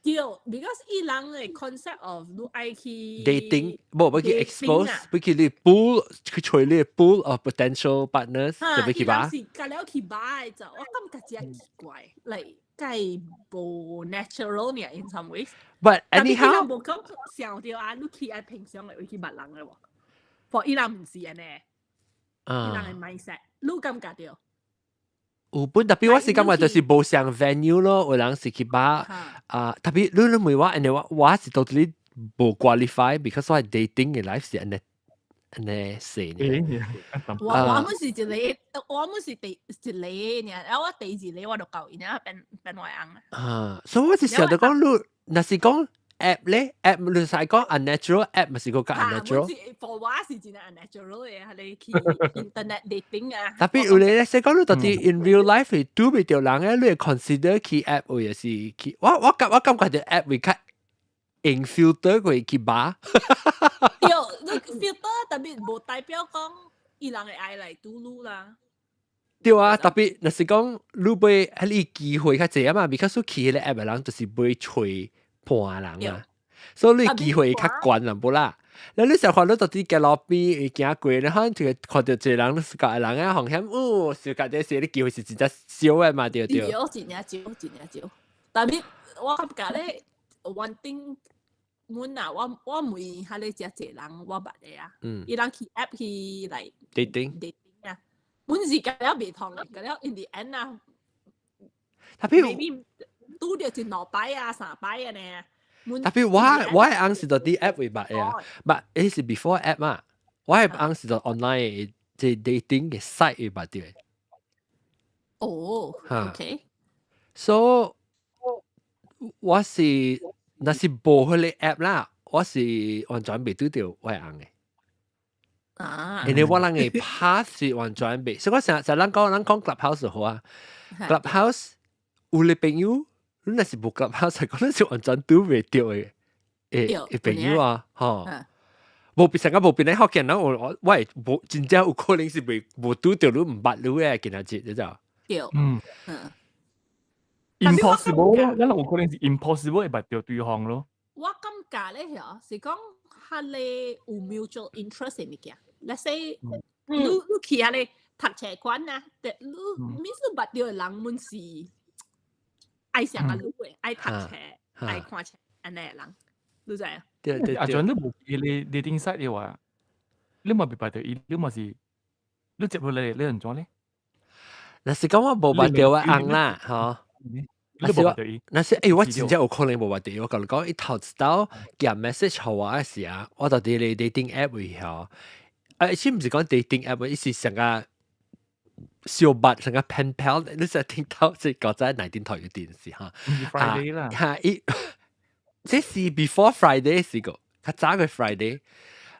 對，because 伊人的 concept of 你愛去 dating，無欲去 expose，欲去你 pool 去揣你 pool of potential partners，就欲去 bar。是共了去 bar 就我感覺真奇怪，嚟計無 natural 呢 in some ways。 But anyhow，無講想著啊，你去愛平常會去捌人的喎，for 伊人毋是按呢，伊人的 mindset，你感覺著？有本 tapi 我是感覺就是無相 venue 咯，有人是去 bar 啊，tapi 你問我，按呢我是 totally 無 qualify，because 我 dating 的 life 是按呢按呢細呢。我們是一個，我們是第一個爾，啊我第二個我就夠，然後變變我翁。啊，所以我是想著講你，若是講 app 咧，app 你使講 unnatural app 咪是個較 unnatural。 for 我是真 unnatural 的，你去 internet dating 啊。 Tapi 有咧，說講你到底 in real life 會拄袂著人咧，你會 consider 去 app 或者是去，我感覺隻 app 會較用 filter 過去 bar。對，你 filter tapi 無代表講伊人會愛來拄你啦。對啊，tapi 若是講你欲彼個機會較濟啊嘛，because 去彼個 app 的人就是欲揣伴人啊，所以你機會較懸啦，無啦。你你成看你到底街路邊會行過，你可能就看著一個人，你是個人啊，風險哦，小家這些你機會是真正少的嘛，對對。對，真正少，真正少。但是我感覺咧，one thing，阮啊，我問彼個遮濟人，我捌的啊，伊人去 app 去來 dating dating 啊，阮是共了袂通的，共了 in the end 啊 tapi maybe 拄著一兩擺啊，三擺按呢。 Tapi 我的翁是佇 app 位捌的啊，but 彼是 before app 嘛，我的翁是佇 online 的這 dating 的 site 位捌著的。哦，OK。 So 我是若是無彼個 app 啦，我是完全袂拄著我的翁的。因為我人的 path 是完全袂，所以我成成咱講 Clubhouse 好啊，Clubhouse 有你朋友，你若是無 Clubhouse，講你是完全拄袂著的，會朋友啊，吼。無變成個無變咧福建人，我會無真正有可能是袂無拄著你毋捌你的今仔日，你知無？對。 Impossible，咱有可能是 impossible 會捌著對方咯。我感覺咧，嗬，是講彼個有 mutual interest 的物件。Let's say 你去彼个讀冊館啊，你 means 你捌著的人們是愛上啊你的，愛讀冊、愛看冊按呢的人，你知啊？對對對。啊，像你無彼个 dating site 的話，你嘛袂捌著伊，你嘛是你接落來你按怎咧？若是講我無捌著我翁啦，吼。你無捌著伊？若是欸，我真正有可能無捌著。我共你講，伊頭一道寄 message 予我的時啊，我就佇咧 dating app 位吼。啊，伊毋是講 dating app，伊是成個相捌，成個 pen pal。你成日聽到這個在內頂頭有電視哈。 Friday 啦。嚇！伊這是 before Friday 是個，較早個 Friday。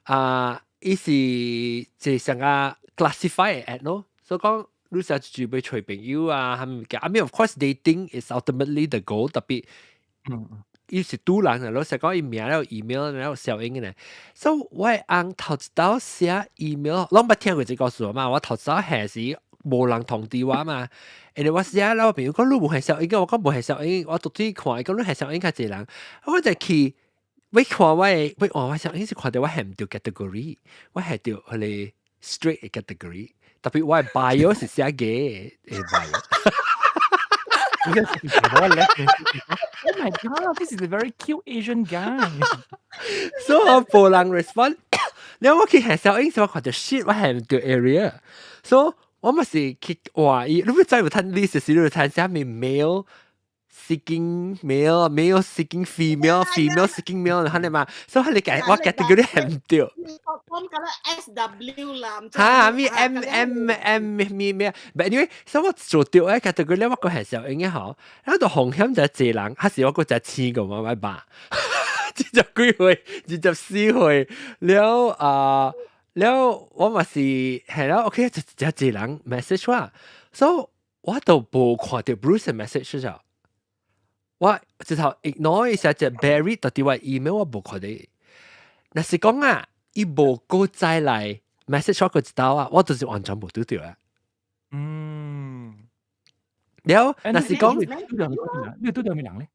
啊，伊是這成個 classify ad 咯，所以講。你成日就欲揣朋友啊，係咪？I mean, of course, dating is ultimately the goal。特別，伊是拄人啊，老實講，伊名了 email 了小英嘅呢。所以我翁頭一道寫 email，攏捌聽過這個事嘛？我頭一道下時無人通知我嘛。因為我寫了，我朋友講你無係小英，我講無係小英，我獨自看，伊講你係小英較濟人，我就去欲看我的，欲換我小英是看著我係毋著 category，我係著彼个 straight category。特別我的 bio 是寫 gay 的 bio。 Oh my God, this is a very cute Asian guy. 所以我無人 respond。然後我去下小英時，我看著 shit，我係毋著 area。所以我嘛是去換伊，你欲知有趁 list 時，你有趁啥物 male seeking male, male seeking female, female seeking male，係嘛？所以你改我 category 係毋著。我講啦 SW 啦，嚇咩 M M M 咩咩？But anyway，所以我做著嘅 category 咧，我個係小英嘅嗬，然後就風險就濟人，還是我個隻千個嘛，我爸，20幾歲，24歲，了啊，了我嘛是係啦，OK，就就濟人 message 我，所以我都無看著 Bruce 嘅 message 就。我直頭 ignore 一下隻 bury 到底我 email 我無看著。若是講啊，伊無閣再來 message 我閣一道啊，我就是完全無拄著啊。了，若是講，你拄著咩人咧？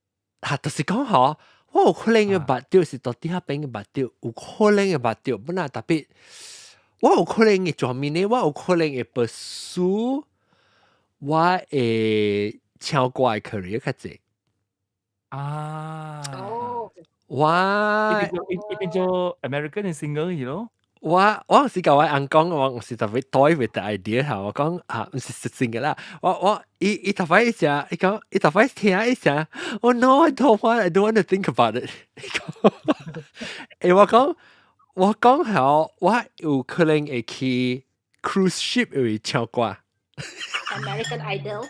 嚇，就是講嗬，我有可能會捌著是到底彼邊會捌著，有可能會捌著，本來特別，我有可能會做面呢，我有可能會 pursue 我會唱歌的 career 較濟。我伊變做 American singer 去咯。我是共我翁講，我毋是特別 toy with the idea 嚇，我講啊，毋是實性嘅啦。我伊頭擺一聲，伊講伊頭擺聽一聲，Oh no, I don't want to think about it。欸，我講吼，我有可能會去 cruise ship 會唱歌。 American Idol。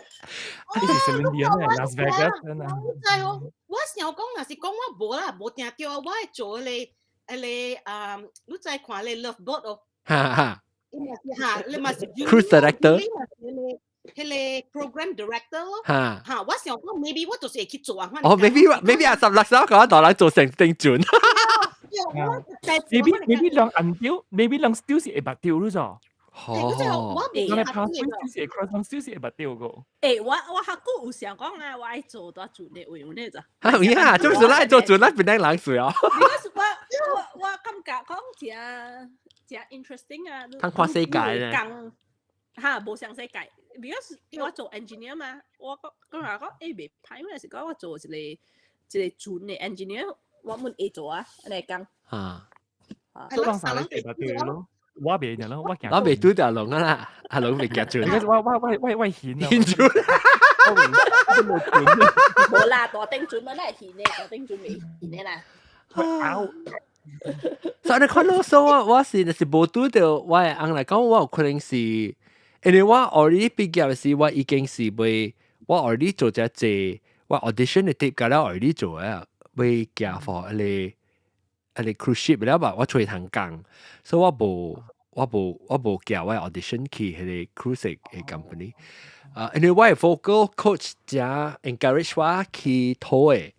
呢是 Celine Dion 啊，Las Vegas 啊。我知哦，我想講若是講我無啦，無定著啊，我會做彼個啊，你知看彼個 Love Boat 哦。哈哈。伊嘛是哈，你嘛是 Cruise director。彼個 program director 咯。哈。哈，我想講 maybe 我就是會去做啊。哦，maybe 阿十六首講大人做成定準。 Maybe 人按掉，maybe 人 still 是會捌著咯咋。哦，人嘅 pathway 是會 cross，人 still 是會捌著個。欸，我較久有想講啊，我愛做大船的位，有呢咋？嚇有影，做啥來做船，咱邊個人做啊？ Because 我感覺講誠誠 interesting 啊！通看世界咧。嚇，無相世界。Because 我做 engineer 嘛，我講講話講欸袂歹，因為是講我做一個船的 engineer，我們會做啊，按呢講。嚇。做當啥來會捌著咯？我袂嘅咯，我驚。我袂拄著龍啊啦，阿龍袂行船。我險啊！險船。我冇船。無啦，大頂船嘛，咱會險的，大頂船袂險的啦。所以你看到說我我是若是無拄著我的翁來講，我有可能是，因為我 already 畢業時，我已經是袂，我 already 做這濟，我 audition 的 tape 甲了 already 做啊，欲寄 for 彼個 cruise ship 了吧，我揣通工，所以我無寄我 audition 去彼個 cruise 的 company。啊，因為我的 vocal coach 誠 encourage 我去討的，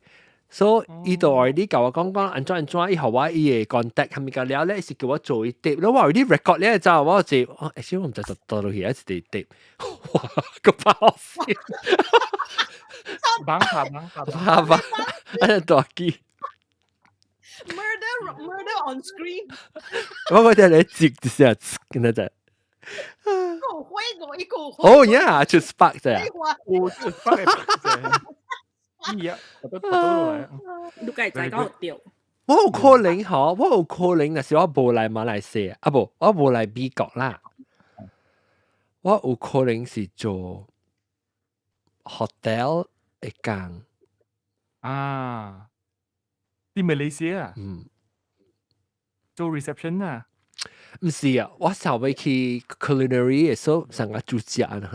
所以伊就 already 共我講講按怎按怎，伊予我伊的 contact 係物個了咧，是叫我做伊 tape，我 already record 咧，就我就，哦，其實我毋知就倒落去一個 tape，哇，個爆笑，綁下綁下拍吧，按呢大機。 Murder murder on screen。我覺得你接一下，跟他就。個灰我一個。哦呀，就 spark 啫。我就 spark 啫。咦呀，我都我都落來。你該知講對。我有可能嗬，我有可能若是我無來馬來西亞，啊無，我無來美國啦。我有可能是做 hotel 的工。啊，佇馬來西亞？嗯。做 reception 啊？毋是啊，我想欲去 culinary 的，所以上個煮食呢。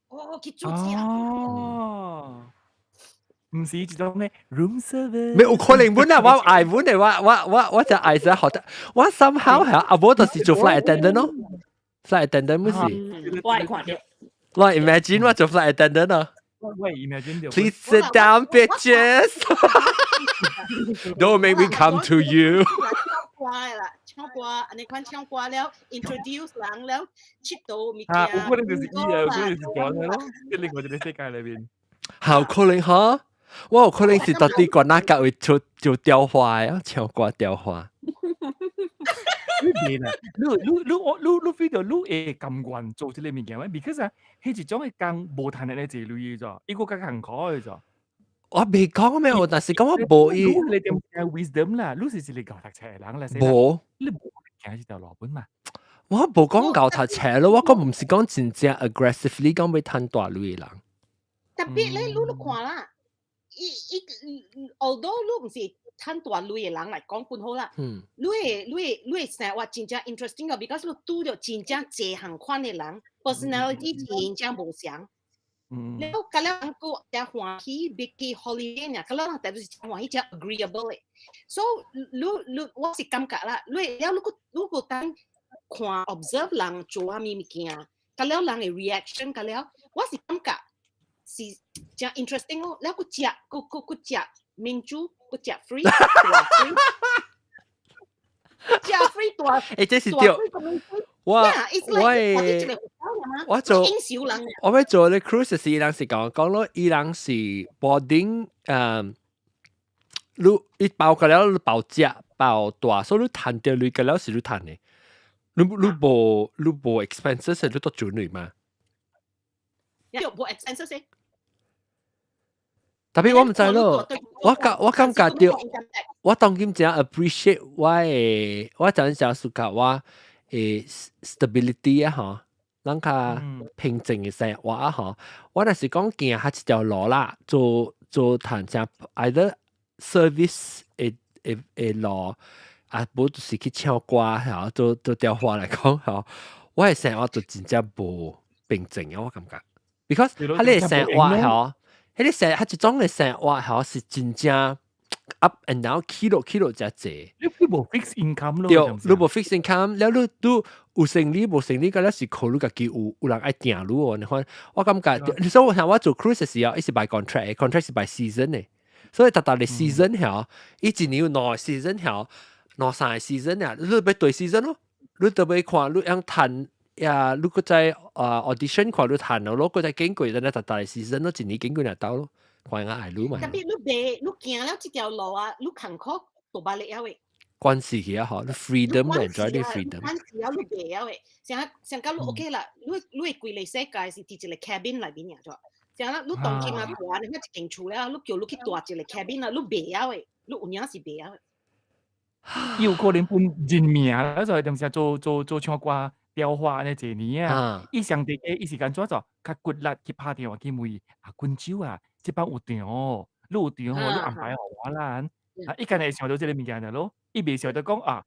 哦，去煮食。哦。毋是這種咧 room service。沒有可能本啊！我愛本的，我就愛在學得，我 somehow 係啊，無就是做 flight attendant 咯，flight attendant 不是。我會看著。我 imagine 我做 flight attendant 咯。我 imagine 著。 Please sit down, bitches. Don't make me come to you. 歌啦，唱歌，按呢款唱歌了，introduce 人了，佚佗物件。啊，有可能就是伊啊，有可能就是講咯，喺另外一個世界裏邊。好可能哈，我有可能是到底管那個會做做雕花啊，唱歌雕花。你袂啦，你 feel 到你會甘願做這個物件咩？because 啊，彼一種的工無趁的咧濟鐳的啫，伊閣較艱苦的啫。我未講咩，但是講我無伊。你點解 wisdom 啦？你是一個𠢕讀冊的人啦，無。你無行這條路本嘛？我無講𠢕讀冊咯，我講毋是講真正 aggressively 講欲趁大鐳的人。特別咧，你看啦，伊伊，although 你毋是趁大鐳的人來講本好啦，你會生活真正 interesting 哦，because 你拄著真正濟項款的人，personality 真正無相。了，佮了人閣誠歡喜，欲去 holiday 爾，佮了人特別是誠歡喜，誠 agreeable 的。所以你我是感覺啦，你了你閣當看 observe 人做啥物物件，佮了人的 reaction，佮了我是感覺是誠 interesting 咯。了閣食，閣食民主，閣食 free，大 free，食 free 大。欸，這是對。我做我欲做咧 cruise 時，伊人是講講咯，伊人是 boarding，你伊包個了，你包食包大，所以你趁著鐳個了是你趁的，你無 expenses，你都賺鐳嘛？對，無 expenses。特別我毋知咯，我感覺著，我當今誠 appreciate 我的，我真正暑假我的 stability 啊吼，咱較平靜的生活啊吼。我若是講行較一條路啦，做做趁正 either service 的路，啊，無就是去唱歌吼，做做雕花來講吼，我的生活就真正無平靜啊，我感覺，because 彼个生活吼，彼个生，彼一種的生活吼是真正 up and down 起落起落誠濟。你無 fixed income 咯？對，你無 fixed income，了你有生理無生理，個了是靠你家己有人愛訂你哦。你看，我感覺，所以我想我做 cruise 時候，伊是 by contract，contract 是 by season 的，所以逐逐个 season 吼，伊一年有兩個 season 吼，兩三個 season 啊，你欲對 season 咯，你都欲看你樣趁呀，你閣再啊 audition 看你趁咯，閣再經過，等下逐逐個 season 咯，一年經過就到咯，看下愛你嘛。特別你袂，你行了這條路啊，你艱苦都捌了的。關係去啊，嗬，你 freedom enjoy 你 freedom。關係啊，你袂曉的，像像甲你 OK 啦，你的規个世界是佇一個 cabin 內面爾咗。像啦，你當今啊住，你一間厝了，你叫你去住一個 cabin 啦，你袂曉的，你有影是袂曉的。有可能本人命啦，就係當時做唱歌雕花按呢濟年啊，伊上帝伊是按怎做？較骨力去拍電話去問啊，君酒啊，這擺有場哦，你有場哦，你安排予我啦。啊，伊敢會想到這个物件爾咯，伊袂想到講啊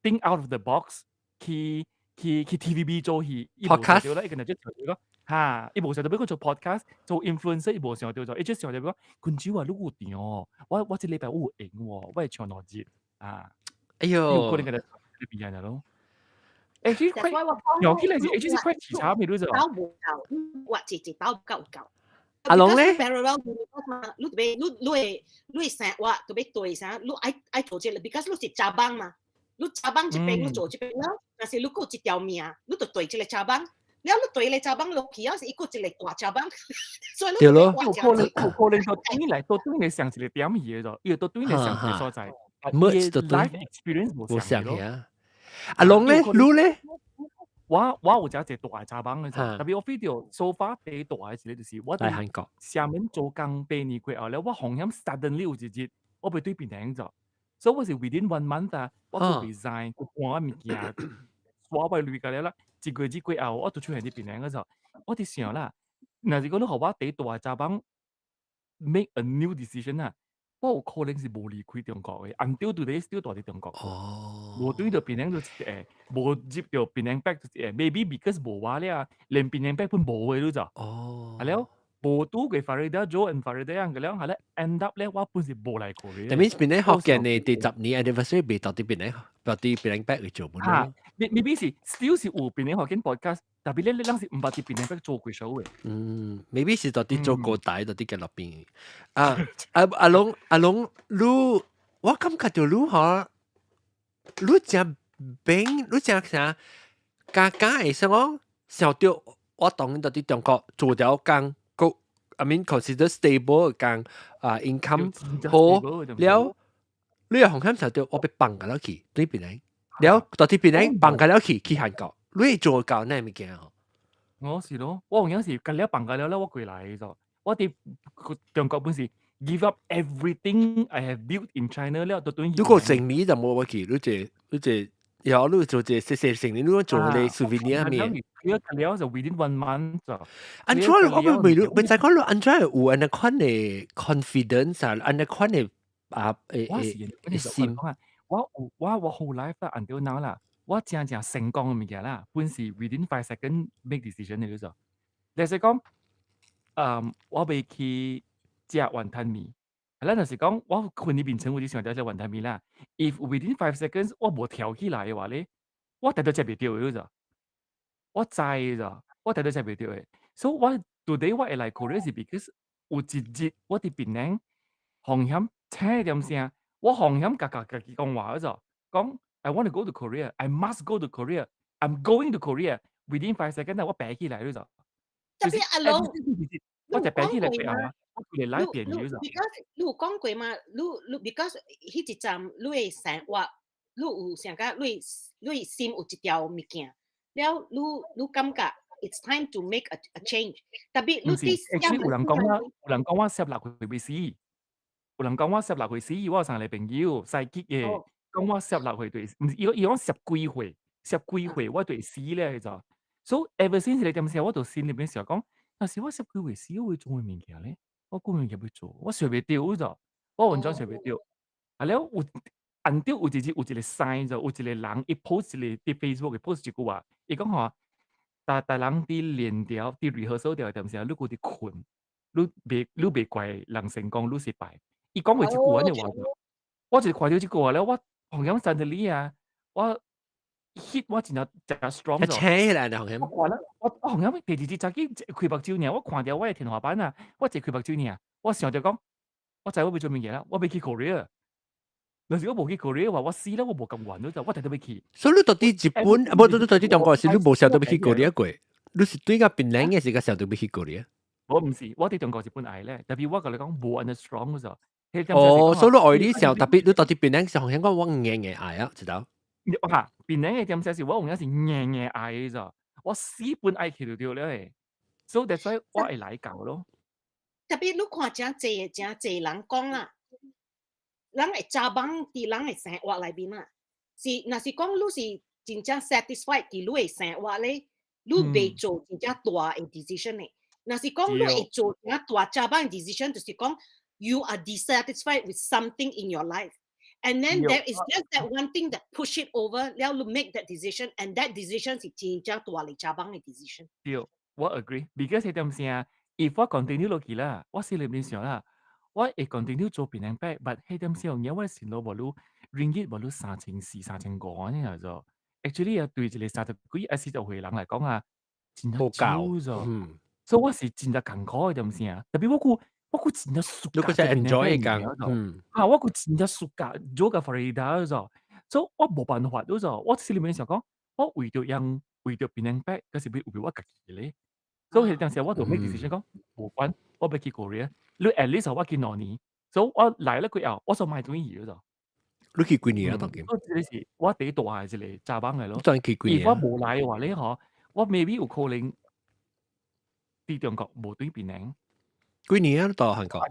，think out of the box 去 TVB 做戲，伊無想到啦，伊敢若就想到講，嚇，伊無想著欲閣做 podcast 做 influencer，伊無想著做，伊只想著講，君主啊，你有電哦，我這禮拜我有閒喎，我會唱兩日啊。哎喲，有可能共你變樣咯。欸，這塊聊起來是，欸，這是塊題材咪，你知道？鬥無夠，我一一鬥夠夠。阿龍咧？Parallel 嘛，你特別你會生活特別對啥？你愛做這個，because 你是 cabang 嘛，你 cabang 這邊你做這邊啦，若是你閣有一條命，你就對這個 cabang。了你對個 cabang 落去啊，是伊閣一個大 cabang，所以對咯。有可能有可能就對你來，都對你上一個點去的咗，伊都對你上一個所在。 merge 就對 life experience 無相啊。阿龍咧，你咧？我有食一個大 cabang 的，特別我 feel 著 so far 第大的一個就是我來韓國，廈門做工8年過後咧，我風險 suddenly 有一日我欲對檳城做，所以我是 within one month 啊，我就 resign，換我物件，刷我鐳個了啦，一個月過後，我就出現佇檳城嗰時候，我佇想啦，若是講你予我第大 cabang make a new decision 啊，我有可能是無離開中國的，until today still 住佇中國。哦。無對著檳城就是會，無入著檳城 back 就是會，maybe because 無我了，連檳城 back 本無的你知。哦。啊了，無拄過 Farida Joe and Farida 樣個了，後來 end up 咧，我本是無來過的。 That means 檳城福建的第10年 anniversary 袂到佇檳城，到佇檳城 back 去做本咯。maybe 是 still 是有檳城福建 podcast，特別咧你咱是毋捌佇檳城 back 做過 show 的。嗯，maybe 是到佇做高台，到佇建落邊。啊，阿阿龍阿龍，你我感覺著你嗬，你誠變，你誠啥？加加會說講想著我當然到佇中國做條工，閣 I mean consider stable 工啊 income 好了，你又紅險想著我欲放共了去對檳城，了到佇檳城放共了去去韓國，你會做到那物件吼？我是咯，我有影是共了放共了了，我過來咗。我佇中國本是 give up everything I have built in China 了，都等於。如果成年就無我去，你這你這，然後你做這細細成年，你做個 souvenir 咩？了了就 within one month 就。安怎我未未未知講你按怎有按呢款的 confidence 啊，按呢款的啊誒誒心。我有我 whole life 啦，until now 啦，我真正成功的物件啦，本是 within 5 second make decision 的就。例如講，我欲去食雲吞麵，咱就是講，我困佇眠床有時想著食雲吞麵啦。If within 5 seconds 我無跳起來的話咧，我絕對食袂著的就。我知咋，我絕對食袂著的。所以我 today 我會來 Korea 是 because 有一日我佇檳城風險青點聲，我風險共家己講話就講 I want to go to Korea, I must go to Korea, I'm going to Korea. Within 5 seconds 我爬起來就。特別阿龍，我就爬起來爬啊，我規個來變你 because 你有講過嘛？你 because 彼一站你的生活，你有想講你心有一條物件，了你感覺 it's time to make a change。特別你對有人講我，有人講我16歲欲死，有人講我十六歲死，我有三個朋友psychic 的，講我十六歲對，毋是伊伊講十幾歲，十幾歲我就會死咧，就。So ever since 彼點時我就心裡面想講，若是我十幾歲死，我會做啥物件咧？我啥物件欲做，我想袂著就，我完全想袂著。啊了有，until 有一日有一個 sign 就有一個人伊 post 一個佇 Facebook 伊 post 一句話，伊講吼，逐逐人佇練調佇 rehearsal 調的點時，你閣佇睏，你袂怪人成功，你失敗。伊講過一句按呢話，我就看著這句話了，我紅險 suddenly 啊，我 hit 我真正真 strong 咗。請起來紅險。我看了，我紅險第二日早起開目睭爾，我看著我的天花板啊，我一開目睭爾，我想著講，我知我欲做物件啦，我欲去 Korea。若是我無去 Korea 話，我死啦！我無甘願，我絕對欲去。所以你到佇日本，啊無，你到佇中國時，你無想著欲去 Korea 過？你是對共檳城的時間想著欲去 Korea？我毋是，我佇中國是本愛咧，特別我共你講無按呢 strong 就。哦，所以你愛你想特別，你到佇檳城時，紅險講我硬硬愛啊，知道？嚇，檳城的點寫是我有影是硬硬愛的咋，我死本愛去就對了的。所以 that's why 我會來講咯。特別你看誠濟誠濟人講啦，人會 cabang 佇人的生活內面啊，是若是講你是真正 satisfied 佇你的生活咧，你袂做真正大的 decision 的。若是講你會做真大 cabang decision，就是講 you are dissatisfied with something in your life。And then there is just that one thing that push it over，了你 make that decision，and that decision 是真正大的 cabang 的 decision。對。我 agree，because 係點先？If 我 continue 落去啦，我心裏面想啦，我會 continue 做 Penang Pack，but 係點先？因為線路無愈 ringgit 無愈3400、3500呢樣做。Actually 啊，對一個30幾、40歲人來講啊，真好少夠，咗。所以我是真正艱苦嘅點先？特別我閣真正暑你閣真 enjoy 工，啊，我閣真正暑假做個 Florida 咗，所以我無辦法咗。我心裏面想講，我為著用為著 Penang Pack，嗰是欲為我家己咧。所以彼陣時我就 make decision 講，無管，我欲去 Korea，你 at least 我去2年，所以我來了過後，我就莫轉去咗。你去幾年啊？當今？所以這個是我第一大的一個查網來咯。當去幾年？如果無來的話咧，嗬，我 maybe 有可能佇中國無轉檳城。幾年啊？到韓國？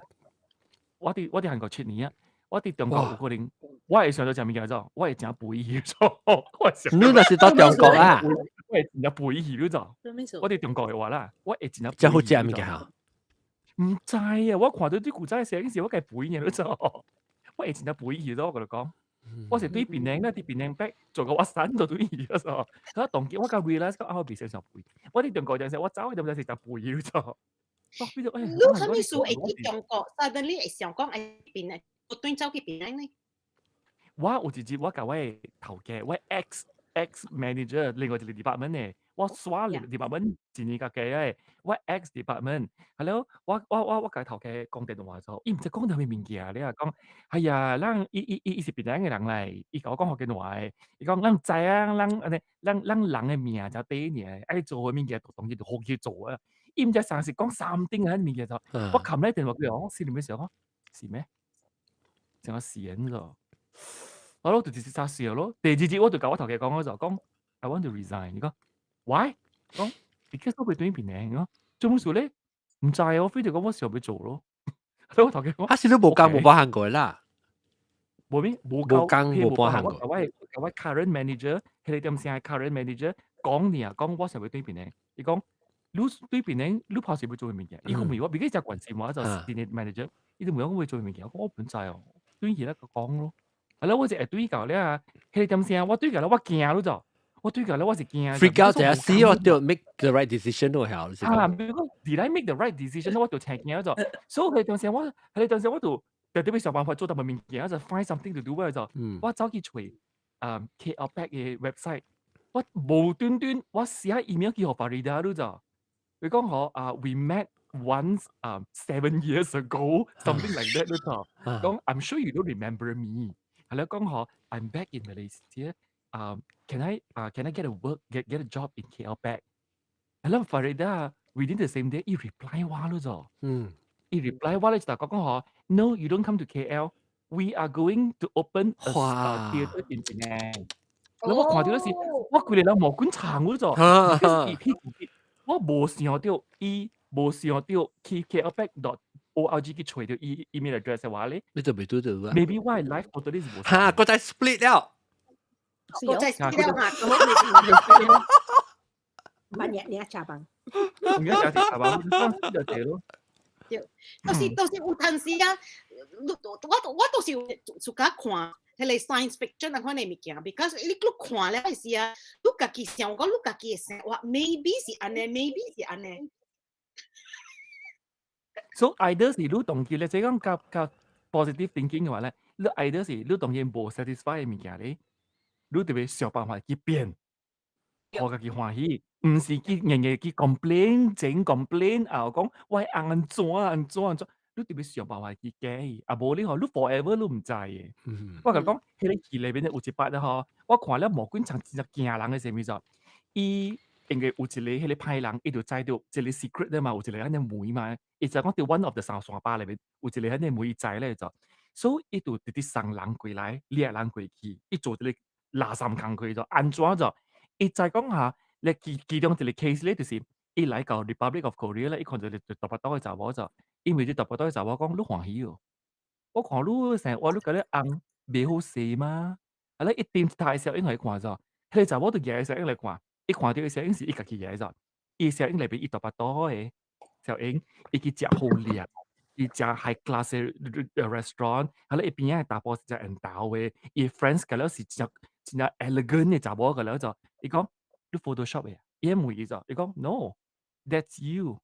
我佇韓國7年啊。我佇中國有可能，我會想到啥物件做？我會誠肥去做。我會你若是到中國啊？我會真正肥去你做。我佇中國的話啦，我會真正真好食物件吼。毋知啊！我看到啲古仔時，時我共肥爾你做。我會真正肥去做，我共你講。我是對檳城咧，佇檳城北做個我散就對去咗。我當今我較 realize 講啊，我袂使上肥。我佇中國陣時，我走去點知是食肥去做。你啥物事會去中國？suddenly 會想講愛檳城，無轉走去檳城呢？我有一日我共我的頭家，我 ex ex manager 另外一個 department 的，我刷 department 一年較加的，我 ex department，係咯，我共頭家講電話時候，伊毋知講啥物物件咧，講，哎呀，咱伊伊伊伊是檳城的人來，伊共我講福建話的，伊講咱知影，咱按呢，咱咱人的命才短爾，愛做的物件就當然就好去做啊。伊毋知啥是講 something 啊物件就，我冚咧電話過後，我心裡面想講，是咩？成個死人咗。好咯，就直接殺死咯。第二日我就共我頭家講，我就講，I want to resign。伊講，why？講，because 我欲轉檳城。伊講，做乜事咧？毋知啊，我非得講我想欲做咯。所以我頭家講，啊是你無工無包韓國啦？無咩？無無工無包韓國。我current manager，彼個點聲 current manager 講爾，講我想欲轉檳城。伊講，你轉檳城，你怕是欲做啥物件？伊講問我，because 誠關心我，就 senior manager，伊就問我欲做啥物件，我講我毋知哦，轉去咧個講咯。係咯，我就會對到咧啊，彼個點聲，我對到咧我驚你知，我對到咧我是驚。 Freak out 就係死我就 make the right decision 都曉。啊，比如講，did I make the right decision？我就誠驚咗。所以彼陣時我，彼陣時我就特別想辦法做淡薄物件，就 find something to do 就，我走去揣KL Pack 的 website，我無端端我寫 email 去予 Farida 你知，佢講嗬啊，we met once 7 years ago，something like that 你知，講 I'm sure you don't remember me。係啦，講嗬，I'm back in Malaysia。Can I get a job in KL Pack？係啦，Farida within the same day，伊 reply 我咯就，伊 reply 我咧就講講嗬，No，you don't come to KL。We are going to open a theatre in Penang。咁我看到嗰時，我規個人毛管欉嗰就，我無想到伊無想到去 KLPack.org 去揣著伊 email address 的話咧，你就袂拄著啊？Maybe 我的 life totally 是無。哈，閣再 split 了，閣再 split 了哈，萬一你食飯，唔一食食飯，就食咯。對，就是有陣時啊，我都是自家看彼個 science fiction 那款的物件，because 你看了時啊，你家己想講，你家己會想，哇，maybe 是按呢，maybe 是按呢。 So either 是你當機咧，即講較較 positive thinking 的話咧，你 either 是你當然無 satisfy 的物件咧，你就欲想辦法去變，予家己歡喜，毋是去硬硬去 complain，整 complain 啊，講我按怎按怎按怎，你就欲想辦法去改，啊無你吼，你 forever 你毋知的。我共你講，彼個戲內面有一擺咧吼，我看了毛管欉真正驚人的啥物就，伊因為有一個彼個歹人，伊就知著一個 secret 咧嘛，有一個按呢門嘛，伊就講佇 one of the 三山巴內面有一個按呢門伊知咧就，所以伊就直直送人過來，掠人過去，伊做一個垃圾工課就按怎就，伊知講哈，咧其中一個 case 咧，就是伊來到 Republic of Korea 咧，伊看著一個大腹肚的查某就，因為這大腹肚的查某講你歡喜哦，我看你生活你共你翁袂好勢嗎？啊咧一點一的攝影來看就，彼個查某就舉攝影來看。伊看著的攝影是伊家己的就，伊攝影內面伊大腹肚的攝影，伊去食好料，伊食 high class 的 restaurant，啊咧伊邊仔的查埔是食緣投的，伊 friends 共了是真真正 elegant 的查某共了就，伊講你 Photoshop 的，伊問伊就，伊講 no， That's you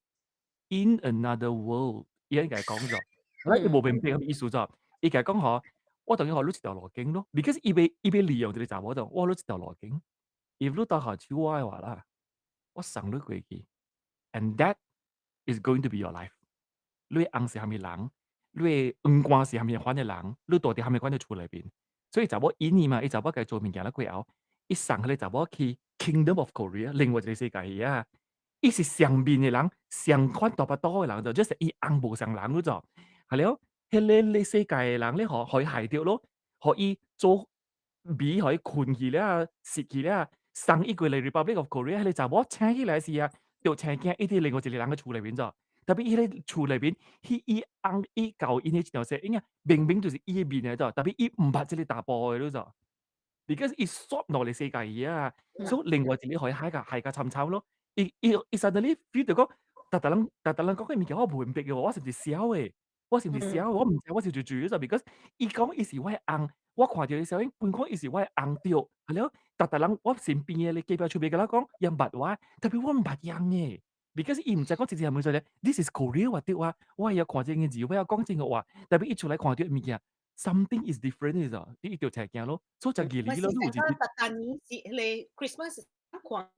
in another world。伊應該講咗，我伊無明白啥意思咗。伊共講吼，我當然予你一條路徑咯，because 伊欲利用這个查某就，我予你一條路徑。If 你倒下手我的話啦，我送你過去，and that is going to be your life。你的翁是啥物人？你的黃冠是啥物款的人？你住佇啥物款的厝內面？所以查某引伊嘛，伊查某共伊做物件了過後，伊送彼个查某去 Kingdom of Korea，另外一個世界去啊。伊是上面的人，上款大腹肚的人就，就是伊翁無相人嗰種。係了，彼个咧世界的人咧，予伊害著咯，予伊做米，予伊睏去了，食去了，送伊過來 Republic of Korea，彼個查某醒起來時啊，就青驚，伊佇另外一個人的厝內面咗。特別伊咧厝內面，彼伊翁伊教𪜶的一條說，應該明明就是伊的面來咗，特別伊毋捌這個查埔的你知？because 伊煞落來世界去啊，所以另外一個予伊害甲慘慘咯。伊 suddenly feel 到講，逐逐人逐逐人講的物件我無明白的，我是毋是痟的？我是毋是痟？我毋知我是住住咗，because 伊講伊是我的翁，我看著伊小影，本講伊是我的翁對，係了，逐逐人我身邊的咧隔壁厝邊共我講，伊毋捌我，特別我毋捌𪜶的，because 伊毋知講真正係物事咧，this is Korea 話對啊，我會曉看這個字，我會曉講這個話，特別伊出來看著物件，something is different 你知？伊就聽驚咯，所以就義理咯，我是講逐逐年是彼個 Christmas 看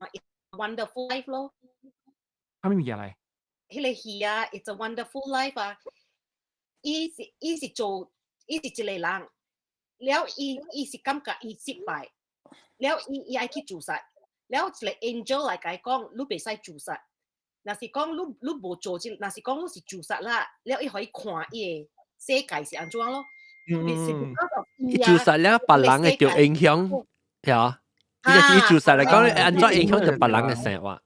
Wonderful Life 咯。啥物物件來？彼個戲啊，It's a Wonderful Life 啊，伊是做伊是一個人，了伊是感覺伊失敗，了伊愛去自殺，了一個 angel 來共伊講，你袂使自殺。若是講你無做這，若是講你是自殺啦，了伊予伊看伊的世界是按怎咯？伊自殺了，別人會著影響，係啊，伊就是伊自殺來講，按怎影響著別人的生活？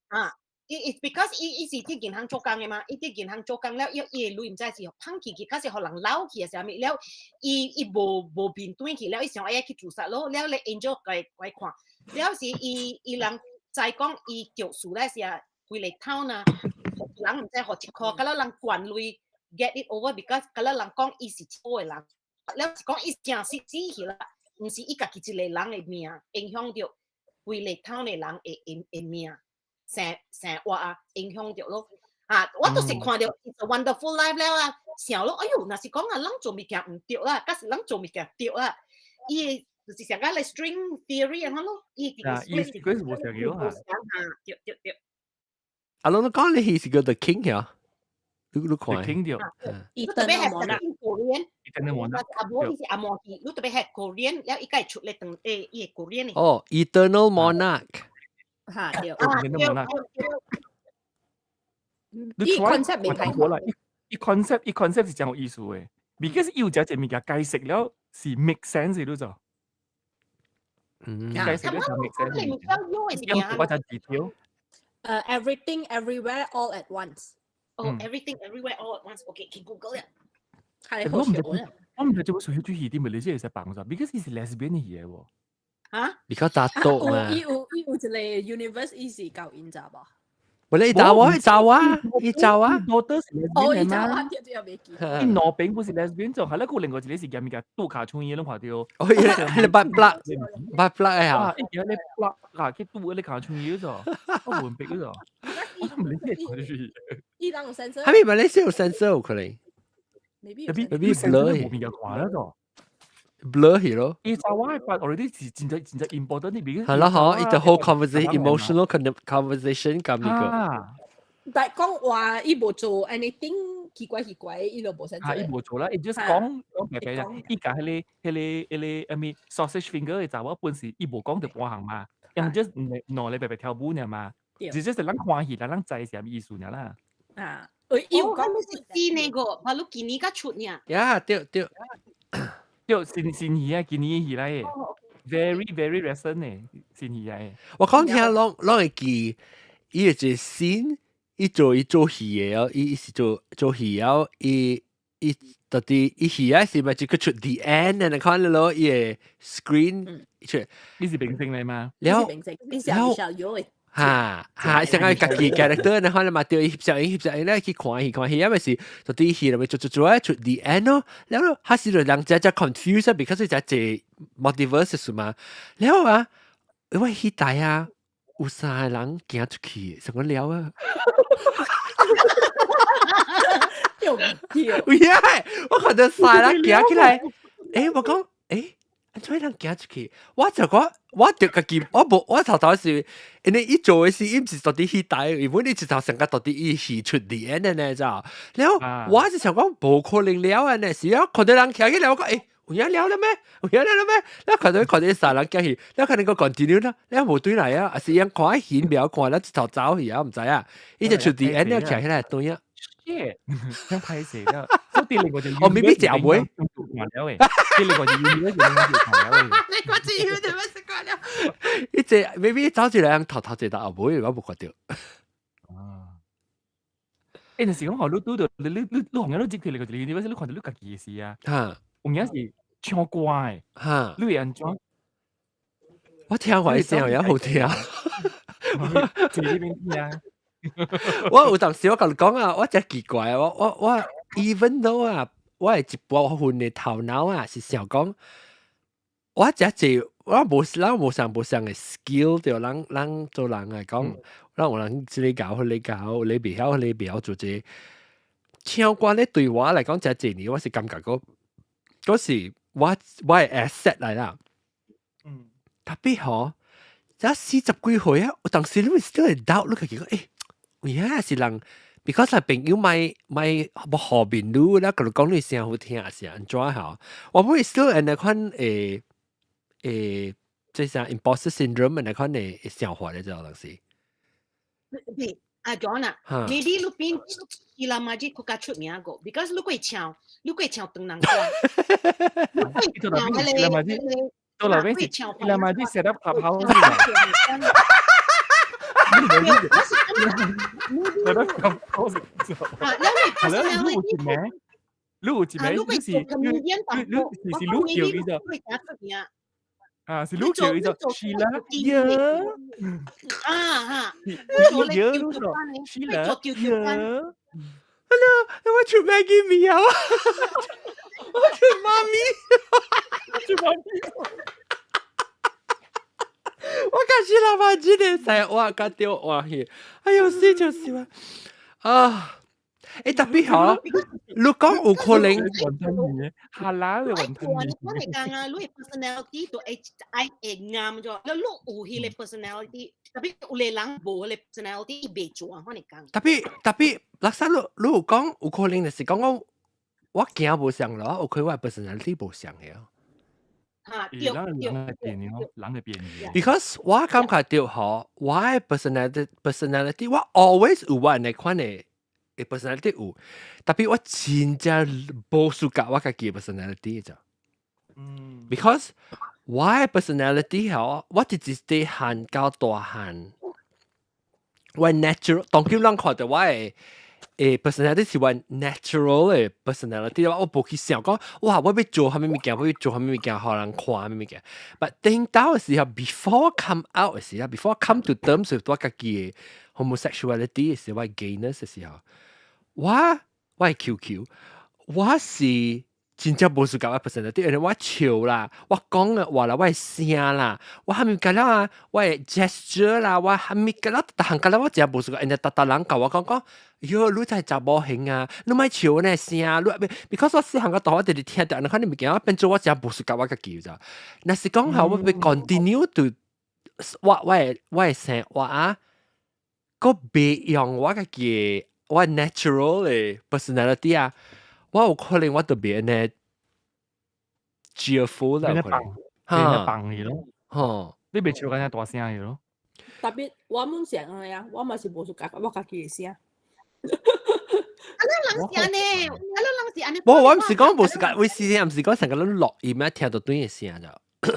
啊，伊 because 伊是佇銀行做工的嘛，伊佇銀行做工了，伊的鐳毋知是碰去去，還是予人撈去啊啥物了，伊無面對去了，伊想愛去自殺咯，了咧 angel 共伊看，了是伊人知講伊著事咧時啊，規个 town 啊，人毋知予一箍，敢若人捐鐳 get it over，because 敢若人講伊是好的人，了是講伊誠實死去啦，毋是伊家己一個人的命影響著規个 town 的人的命。生活啊，影響著咯。啊，我都是看著 It's a Wonderful Life 了啊，想咯，哎喲，若是講啊，人做物件毋對啦，抑是人做物件對啦，伊就是上個咧 string theory 按呢咯，伊啊，伊是佢是無想要啊。對對對。啊，攏講你戲是叫 The King 呀？你看。 The King 對。你特別係 Korean，伊真係阿無伊是紅毛戲，你特別係 Korean，了伊該出來當伊個 Korean 哦，Eternal Monarch。嚇對。啊對對。伊 concept 未睇過啦，伊 concept 是真有意思的，because 伊有只隻物件解釋了是 make sense 你知？解釋了就 make sense。我就 detail。 Everything Everywhere All at Once。哦，Everything Everywhere All at Once。OK，去 Google 啦。係好笑啊！我毋知做乜屬於戲啲咪你先會使放咗，because 伊是 lesbian 的戲喎。嚇？比較雜多嘛。伊有一個 universe 伊是夠𪜶知無？無你查我，查我，伊查我。我都是哦， lesbian 伊查嘛。我對對袂記。伊兩邊不是 lesbian 就係咧，個另外一個是夾物件拄卡唱伊攏看著。哦，彼個 butt plug，butt plug 啊。伊叫咧 plug 啊，去拄咧卡唱伊咗，我無明白咗。我都唔理解佢是。伊人有 sensor。係咪馬來西亞有 sensor 有可能？Maybe maybe blur 無物件看了咗。 blur 去咯。伊查我的 part already 是真正真正 important 的，係咯，嗬，伊個 whole conversation emotional conversation 咁呢個。但講話伊無做 anything 奇怪奇怪，伊就無 sensor。嚇，伊無做啦，伊 just 講講白白啦。伊共彼個啥物 sausage finger 的查某本是伊無講著半項嘛，伊 just 兩个白白跳舞爾嘛，只是咱歡喜，咱知是啥物意思爾啦。啊，伊有講是新那個，馬路今年才出爾。呀，對對。對，新戲啊，今年戲來的，very very recent 的新戲來的。我講聽攏會記，伊會一個 scene，伊做戲的哦，伊是做戲了，伊到底伊戲啊是咪就佢出 the end 你看咯，伊個 screen 出。伊是明星來嗎？了明星，伊是小有的。哈哈，成個家己 character，然後你嘛對翕相影翕相影咧去看戲看戲，因為是到底戲入面做做做啊出 the end 咯，了後還是人只只 confuse 啊，because 只只 multiverse 是嘛，了後啊，因為戲大啊，有三個人行出去，啥個了啊？對唔對？有影，我看到三個人行起來，我講，按怎人行出去？我就講，我就家己，我無，我頭頭是，因為伊做的是，伊毋是到佇戲台，原本伊一頭上個到佇伊戲出嚟的呢，知道？了，我是想講無可能了啊呢，是啊，看到人行起來，我講，有影了了咩？有影了了咩？你看到三人行去，你可能個 continue 啦，你無對來啊，還是樣看戲秒看了一頭走去啊，毋知啊，伊就出佇演了行起來對啊。 shit，真歹勢了。所以第二個就哦，maybe 食袂。看了誒，第二個就有就看了誒。你個字你咩識講了？伊這 maybe 走一個人頭頭一個後尾，我無看到。啊。就是講吼，你拄著你紅日你接佢嚟個你你看到你家己的事啊。有影是唱歌的。你會按怎？我聽過聲也好聽。坐呢邊聽。我有當時我共你講啊，我真奇怪啊！我 even though 啊，我係一部分的頭腦啊，是想講，我真濟，我無咱無相無相的 skill 對，咱做人來講，咱有人這個教，彼個教，你袂曉，你袂曉做這個。唱歌咧對我來講，真濟年我是感覺講，嗰是我的 asset 來啦。特別吼，這40幾歲啊，有當時你會 still 會 doubt 你家己講，有影是人，because 係朋友莫莫無好面你，咧共你講你聲好聽，是按怎吼？我會 still 按呢款這啥 imposter syndrome 按呢款的想法咧，這個東西。對，阿 John 啊，maybe 你變伊拉媽子更加出名個，because 你會唱，你會唱唐人歌，你會唱彼個，到後尾是伊拉媽子 set up clubhouse 我是 set up clubhouse。啊，因為你有一名，你有一名，你是你你是你叫伊做，啊，是你叫伊做 Sheila 耶，啊哈，耶，你做 Sheila 耶，Hello，我做 Maggie 麵啊，我做媽咪，我做媽咪。我開始老媽子的使我甲掉哇去，哎呦死就是啊！啊，特別好，你講有可能雲吞麵，下拉嘅雲吞麵。我係講啊，你 personality 都會愛會啱咗，你有彼個 personality，特別有個人無彼個 personality 袂做啊，我係講。特別特別，垃圾你有講有可能就是講我驚無相咯，有可能我 personality 無相嘅。嚇，對人嘅變咯，人嘅變。 Because 我感覺到嗬，我嘅 personality 我 always 有我那款的 personality 有，特別我真正無 suka 我家己的 personality 就。Because 我嘅 personality 嗬，我直直細漢到大漢，我 natural 當今人看到我的personality 是我 natural 的 personality，我無去想講，哇，我欲做啥物物件，我欲做啥物物件，予人看啥物物件。But 等到的時候，before come out 的時候，before come to terms with 我家己的 homosexuality 的時候，我 gayness 的時候，我係 QQ，我是真正無 suka 我 personality，因為我笑啦，我講的話啦，我的聲啦，我啥物個了啊，我的 gesture 啦，我啥物個了，逐項個了我真無 suka，因為逐逐人共我講講，喲，你才查某型啊，你莫笑呢聲，你，because 我細漢個大我直直聽著，你看你物件，我變做我真無 suka 我家己咋。若是講吼，我欲 continue to 我的生活啊，閣袂用我家己我 natural 的 personality 啊，我有可能我就袂按呢 cheerful 啦，可能，變放去咯，你袂笑咁大聲去咯。特別我們成個啊，我嘛是無 suka 我家己的聲。啊，你人是按呢，啊，你人是按呢。無，我毋是講無 suka，我是毋是講成個你錄音啊，聽到對的聲就，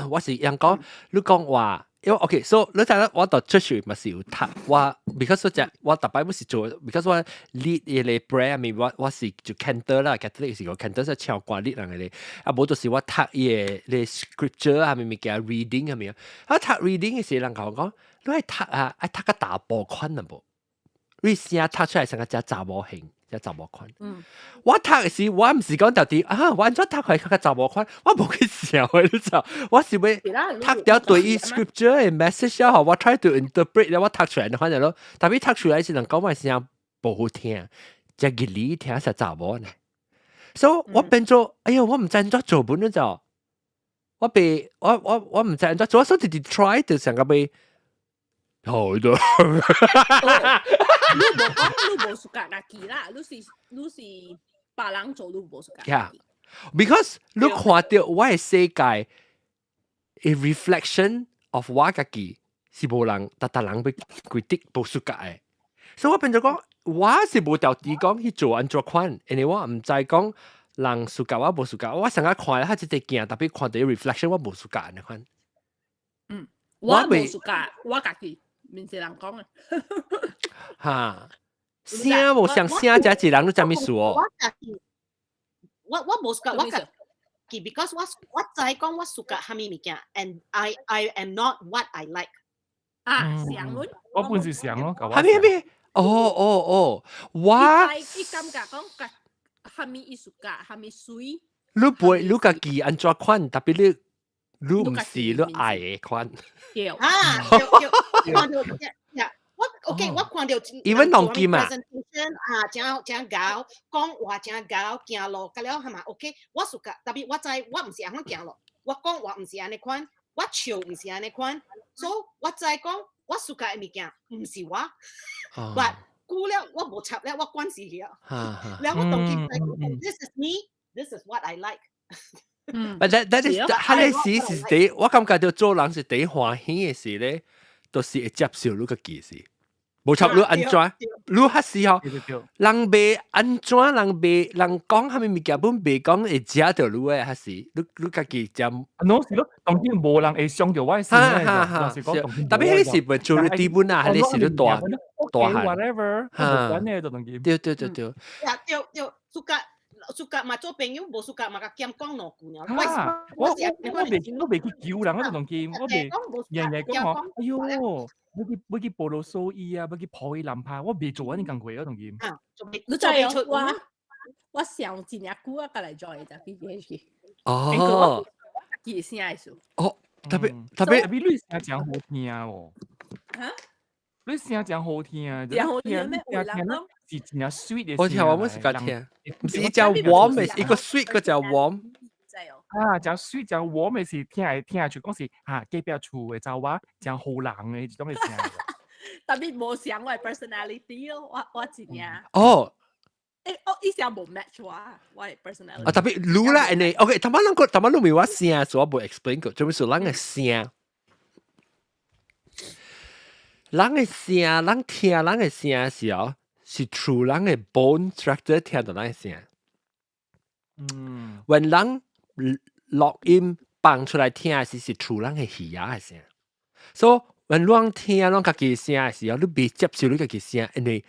我是樣講，你講話。因為 OK，so 你睇啦，我到出去嘛是有讀，我 because 我只我逐擺不是做，because 我 lead 伊個 prayer 咪我是做 cantor 啦，Catholic 是個 cantor 是唱歌 lead 人個咧，啊無就是我讀伊個咧 scripture 啊，物物件 reading 係咪啊？啊讀 reading 嘅時人共我講，你愛讀啊，愛讀個查埔款啊無？你聲讀出來像個只查某型，只查某款。我讀的時，我毋是講到底啊，我按怎讀會較查某款，我無去想的，你知？我是欲讀著對伊 scripture 的 message 後，我 try to interpret 了，我讀出來反正咯，特別讀出來是人講我聲無好聽，只義理聽是查某呢。所以我變做，哎喲，我毋知按怎做本就，我被我我我毋知按怎做，所以直直 try 就成個被。好的。你無講你無 suka 家己啦，你是別人做你無 suka。 Yeah, because 你看著我的世界，a reflection of 我家己是無人，逐逐人欲規定無 suka 的，所以我變做講，我是無條件講去做按怎款，因為我毋知講人 suka 我無 suka，我上下看他這個鏡，特別看著 reflection 我無 suka 那款。嗯，我無 suka，我家己。面是人講啊，哈，聲無像聲，這一人你知咩事哦？我家己，我無 suka 我家己，because 我知講我 suka 啥物物件，and I am not what I like。啊，想論，我本是想咯，啥物啥物？哦哦哦，我伊感覺講家啥物伊 suka，啥物媠。你背你家己按怎款，特別你毋是你愛的款。對。啊，對對，看著呀，我 OK，我看著 even 當今啊，presentation 啊，誠誠𠢕，講話誠𠢕，行路甲了係嘛 OK，我 suka，tapi 我知我毋是按款行路，我講話毋是按呢款，我笑毋是按呢款，所以我知講我 suka 的物件毋是我，but 久了我無插了，我慣勢了，了我當今，this is me，this is what I like。 But that is 彼个時是第，我感覺著做人是第歡喜的事咧，就是會接受你家己是。無插你按怎，你較時候，人袂按怎，人袂人講啥物物件，本袂講會食著你的，還是你家己食。喏是咯，當然無人會傷著我的心咧，就是講。特別彼個是 maturity 本啊，彼個是你大大漢。 whatever，無關的就當然。對對對對。呀對對，suka suka 嘛做朋友，無 suka 嘛共兼講兩句爾。我我袂去求人啊，就當見我袂日日講吼，哎喲，欲去報羅數伊啊，欲去抱伊男拍，我袂做按呢工課啊，當見。你知影我想真正久啊，佮來 join 只 PPH。哦。記聲的事。哦，特別特別特別你聲誠好聽哦。哈？你聲誠好聽，誠好聽咩？有人講是真正 sweet 的。我聽我們是較聽，毋是一隻 warm 的，一個 sweet 個隻 warm。啊，誠 sweet 誠 warm 的是聽會聽出講是啊隔壁厝的查某誠好人的這種的聲。特別無像我的 personality 咯，我真正。哦。欸，哦，伊聲無 match 我的 personality。啊，特別你啦，按呢，OK，頭擺咱個頭擺你問我聲，所以我無 explain 過，就是咱的聲。人的聲，人聽人的聲時候，是 through 人的 bone structure 聽著人的聲。When 人錄音放出來聽是 through 人的耳仔的聲。所以，when 人聽咱家己聲的時候，你袂接受你家己聲，因為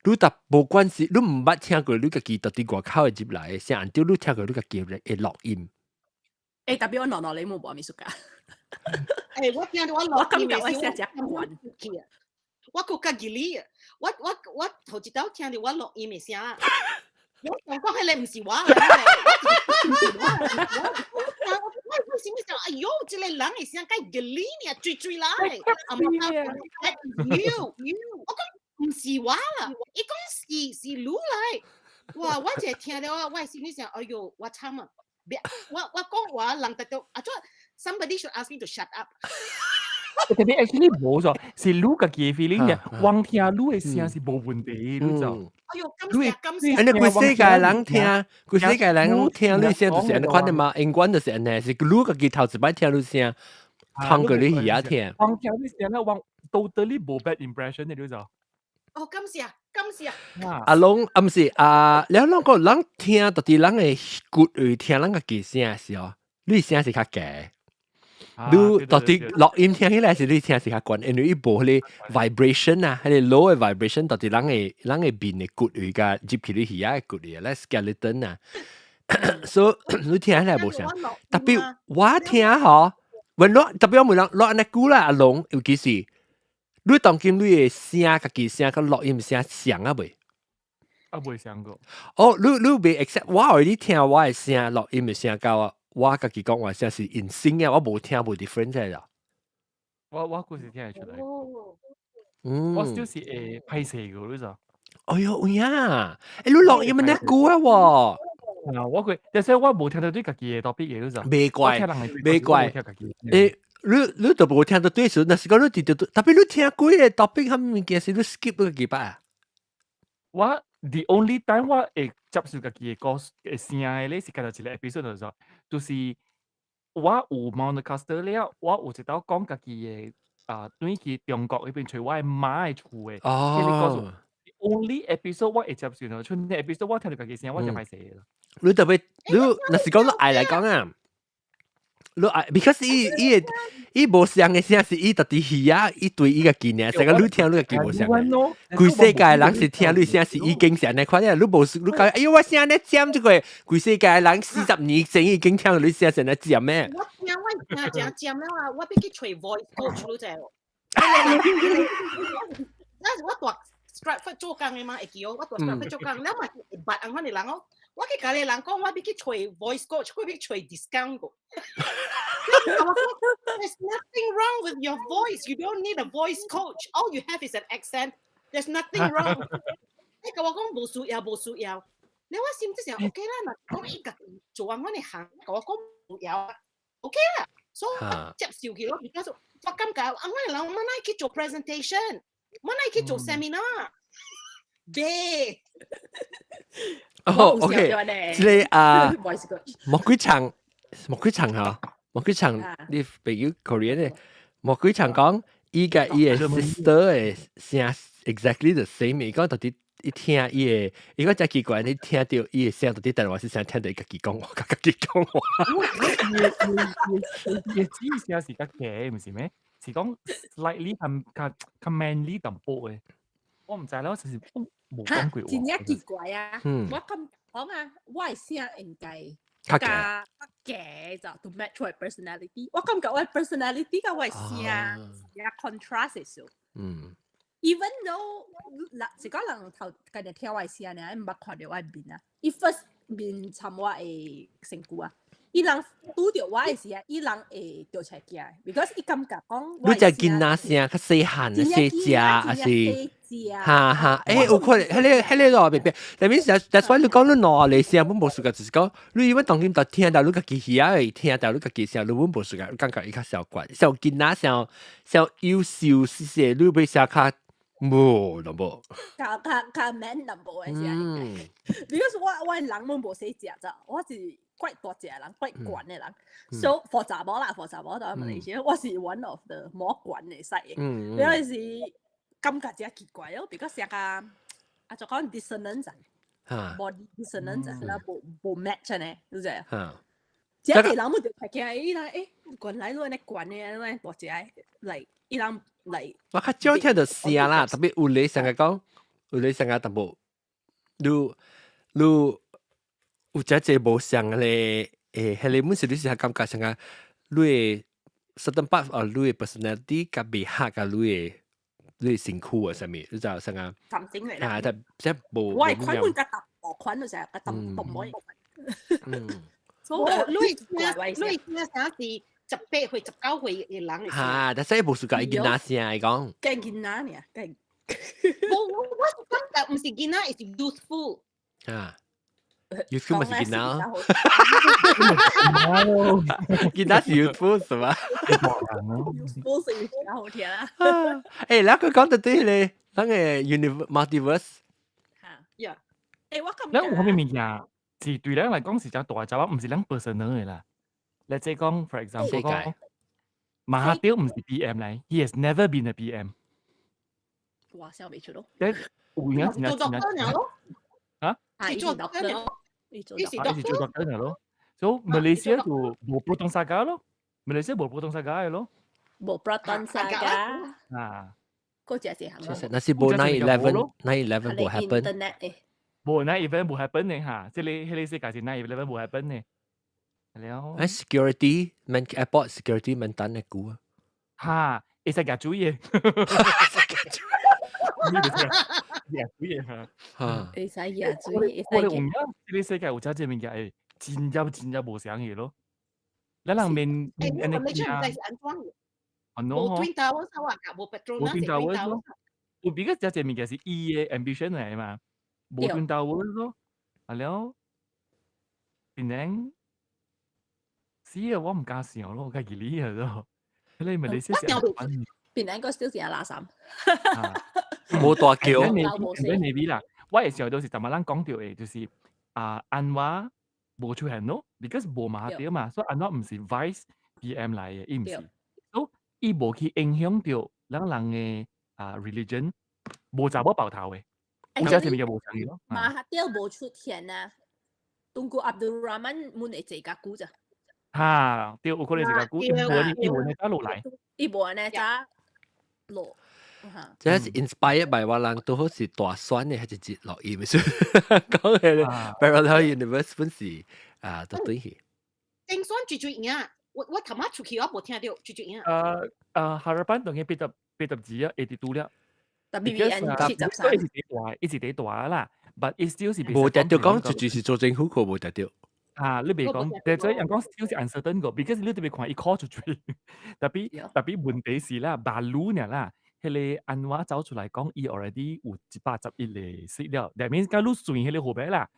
你逐無關係，你毋捌聽過你家己到底外口會入來的聲，按照你聽過你家己的錄音。欸，特別我儂儂你無無物 suka。欸，我聽著我我感覺我聲誠懸。我閣較吉利，我頭一擺聽著我錄音的聲，我想講彼个毋是我，我心裡想，哎喲，這個人的聲介吉利呢，水水來，啊嘛，you you，我講毋是我啦，伊講是你來，哇！我這聽著我心裡想，哎喲，我慘啊！我講話人得到啊，做 somebody should ask me to shut up。特別 actually 無錯，是你家己的 feeling 嘅，光聽你的聲是無問題，你就。哎喲，感謝感謝。按呢規世界人聽，規世界人聽你聲就是按呢款的嘛，英文就是按呢，是你家己頭一擺聽你聲，通過你耳仔聽。光聽你聲咧，往 totally 無 bad impression 的你就。哦，感謝感謝。阿龍啊，毋是啊，你攏講人聽到底人的骨位聽人家己聲的時候，你聲是較低。你到底錄音聽起來是你聽是較懸，因為伊無彼个 vibration 啊，彼個 low 的 vibration 到底人的面的骨位共入去你耳仔的骨位，咧 skeleton 啊，所以你聽起來無像。特別我聽吼，問我特別我問人，我按呢久啦，阿龍，尤其是你當今你的聲，家己聲佮錄音聲像啊袂？啊，未想過。哦，你未 accept 我愛你聽我的聲，錄音的聲佮我我家己講話聲是 in sync 嘅，我無聽無 different 嘅啦。我故事聽會出來。嗯，我就是會歹勢個，你知？哎喲，有影，欸，你錄音呢久啊喎？啊，我佢，但是我無聽到對家己的 topic 嘅，你知？袂怪，袂怪。欸，你都無聽到對數，若是講你直直，特別你聽幾个 topic 較物件是你 skip 咗幾擺啊？我 the only time 我會接受家己的歌的聲的咧，是干焦一个 episode 就是，就是我有 Maonocaster 了，我有一道講家己的啊，轉去中國彼邊揣我的媽的厝的，彼个 only episode 我會接受咯，賰 episode 我聽著家己聲，我就歹勢啦。你特別，你若是講你愛來講啊，你愛，because 伊伊伊無相的聲是伊特佇耳仔，伊對伊家己爾，成個你聽你家己無相的。規世界人是聽你聲是已經是按呢款，你無你講，哎喲我聲咧尖這個，規世界人40年前已經聽你聲是按呢尖咩？我聽我聽誠尖了啊！我欲去揣 voice coach 你知無？那是我蹛 Stratford 做工的嘛，會記哦。我蹛 Stratford 做工，了嘛是會捌按款的人哦。我去共个人講，我欲去揣 voice coach，我欲揣 discount 個。There's nothing wrong with your voice. You don't need a voice coach. All you have is an accent. There's nothing wrong. 你共我講無需要，無需要。你我心就想 OK 啦，若講伊家己做按款的行，共我講無要，OK 啦。所以接受去咯，比較我感覺按款的人，我乃去做 presentation，我乃去做 seminar。對。哦，OK，這个啊，莫鬼長，莫鬼長嚇，莫鬼長，你朋友 Korean 的，莫鬼長講，伊佮伊的 sister 的聲 exactly the same，伊講到底伊聽伊的，伊講真奇怪，你聽著伊的聲，到底台灣是聲聽著伊家己講話，家己講話。伊伊聲是較低，毋是咩？是講 slightly 較較較 manly 淡薄的。我毋知啦，我就是無講過話。真正奇怪啊！我咁講啊，我的聲應該較較低就 to match 我的 personality。我感覺我的 personality 佮我的聲也 contrast 少。Even though 人是講人頭家己聽我的聲爾，毋捌看著我的面啊。伊 first 面參我的身軀啊，伊人拄著我的時啊，伊人會著出來驚，because 伊感覺講你只囡仔聲較細漢細隻，還是？哈哈，欸，有可能，彼个我明白。但係 that's why 你講你兩个聲本無相仝，就是講你因為當今就聽著你家己耳仔會聽著你家己聲，你本無相仝，你感覺伊較小怪，像囡仔像像優秀細細，你欲聲較無淡薄。較較較 man 淡薄的聲，because 我我人攏無細隻咋，我是怪大隻人，怪懸的人。So for 查某啦，for 查某佇馬來西亞，我是 one of the 無懸的 side 的，因為是感覺真奇怪哦，比較聲較啊就講 dissonance 啊，body dissonance 啊，無無 match 呢，你知啊？這個人冇就驚伊人欸，原來你按呢懸的，按呢大隻來，伊人來。我較少聽著聲啦，特別有咧成日講，有咧成日淡薄，你你有只隻無相咧，欸，彼个本是你是感覺像個你的 certain part of 你的 personality 佮袂合佮你的身軀啊啥物，你知影啥個？感情嚟啦。啊，但即無。我係款本較淡薄款就是較淡薄無。所以你聽你聽聲是18歲、19歲的人的聲。哈，但是無是講囡仔聲來講。計囡仔爾，計。無我我是感覺毋是囡仔，是 youthful。啊，youthful 嘛是囡仔。囡仔是 youthful 是嘛？youthful 是比較好聽啦。欸，那個講得對咧，咱个 universe multiverse。哈。呀。欸，我感覺。咱有啥物物件是對咱來講是誠大隻，毋是咱 personal 的啦。你即講，for example 講，馬哈迪毋是 PM 來，he has never been a PM。哇，想袂出咯。有影做 doctor 咯。啊？伊做 doctor 咯。伊做伊是做 doctor 咯。所以 Malaysia 就無 Proton Saga 咯，Malaysia 無 Proton Saga 的咯。無 Proton Saga。啊。嗰隻是其實那是無 9/11，9/11 無 happen。 internet 的。無 9/11 無 happen 的哈，這个彼个世界是 9/11 無 happen 的。了。欸，security man airport security man 等的久啊。哈，會使舉主意。嘢水嘅。嚇，會使嘢水，會使。我哋有影，這個世界有真濟物件會真正真正無相嘅咯。咱人面欸，我們這唔知是按怎。無 Twin Towers 啊，無 Petronas。無 Twin Towers 咯。有比較真濟物件是伊嘅 ambition 來嘛，無 Twin Towers 咯。啊了，變成死啊！我毋敢想咯，我家己理啊咯。你咪你先是變成個 still 是垃圾。無大橋。 maybe 啦，我會想到是逐擺咱講著的，就是啊，安華無出現咯，because 無馬哈嘛，所以安華毋是 vice PM 來的，伊毋是，所以伊無去影響著咱人的啊 religion，無查某爆頭的，有遮是物件無相咯。馬哈迪無出現啊，東姑 Abdul Rahman 滿會坐較久咋？哈，對，有可能是較久，伊無伊無呢早落來，伊無呢早落。這是 inspired by 我人拄好是大選的彼一節錄音，講的 parallel universe 本是啊，都對去。正選最最贏，我頭仔出去我無聽著最最贏。Harapan 當然82啊，82了。 WBN 73。一直佇大，一直佇大啦，but it still 是無定著講最最是做政府，無定著。啊，你袂講，但係人講 still 是 uncertain 個，because 你特別看伊 call 出去，特別特別問題是啦，baru 爾啦。彼個安華走出來講，伊 already 有111個 seat 了，that means 講你算彼個號碼啦，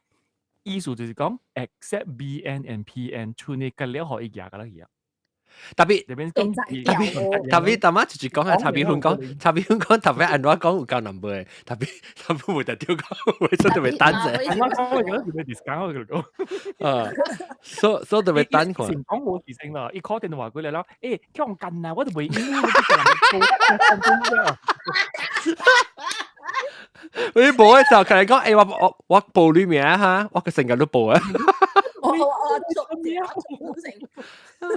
意思就是講，except BN and PN 剩的個了，予伊贏個啦去啊。特別特別特別，大媽就是講下差別分講，差別分講特別按怎講有夠 number 的，特別特別無特掉講，為什麼特別等者？我講我覺得是咩 discount 佢講，啊，所所特別等看。先講冇事情啦，伊 call 電話過來啦，欸，強近啊，我都袂應你，你你報嘅時候，佢嚟講，欸，我報你名哈，我個成日都報啊。我做我做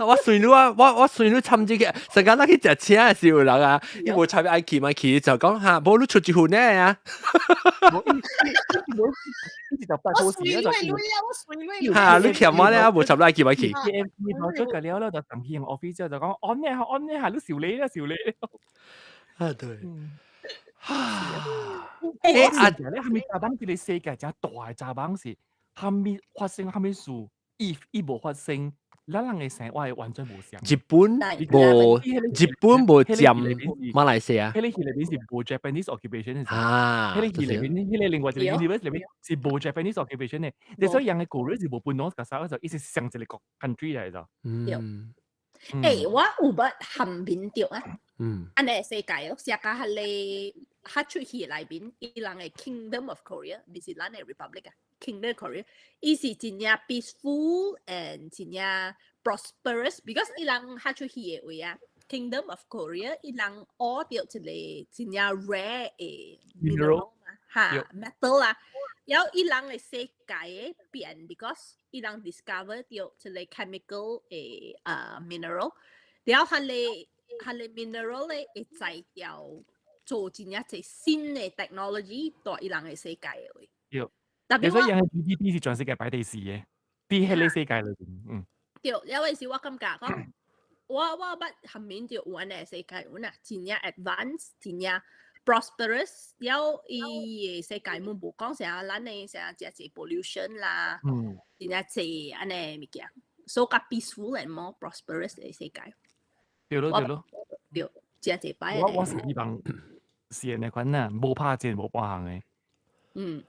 我隨你啊，我隨你參這個，成日咱去食車嘅時候人啊，伊無插愛去嘛去，就講哈，無你出一份呢啊。我隨你啊，我隨你。哈，你欠我咧，無插愛去嘛去。 P M P 我出個了了，就上去 office 就講按呢下按呢下，你受你啦受你。啊對。欸啊！咧，蝦米查某這個世界遮大的查某是蝦米發生蝦米事？if 伊無發生，咱人的生活會完全無相。日本無日本無佔馬來西亞。彼個戲內面是無 Japanese occupation 的。啊，彼個戲內面，彼個另外一個 universe 內面是無 Japanese occupation 的。你所以人的 Korea 是無本 North 佮 South，就伊是上一個國 country 來的。嗯。欸，我有捌含面著啊。按呢世界咯，世界彼個較出戲內面，伊人的 Kingdom of Korea，毋是咱的 Republic 啊，Kingdom Korea，伊是真正 peaceful and 真正 prosperous，because 伊人較出戲的位啊，Kingdom of Korea，伊人挖著一個真正 rare 的 mineral 嘛，哈，metal 啦，然後伊人的世界的變，because 伊人 discover 著一個 chemical 的mineral，然後彼個彼個 mineral 咧會才調做真正濟新的 technology 帶伊人的世界的位。對，特別所以人的 GDP 是全世界排第四的，佇彼個世界裏面，嗯。對，因為是我感覺講，我捌後面就有按呢世界，有呐真正 advance，真正 prosperous，了伊的世界嘛無講啥咱的啥誠濟 pollution 啦，真正濟按呢物件，so 較 peaceful and more prosperous 的世界。對咯對咯。對，誠濟擺。我是希望是按呢款啊，無拍戰無半項的。你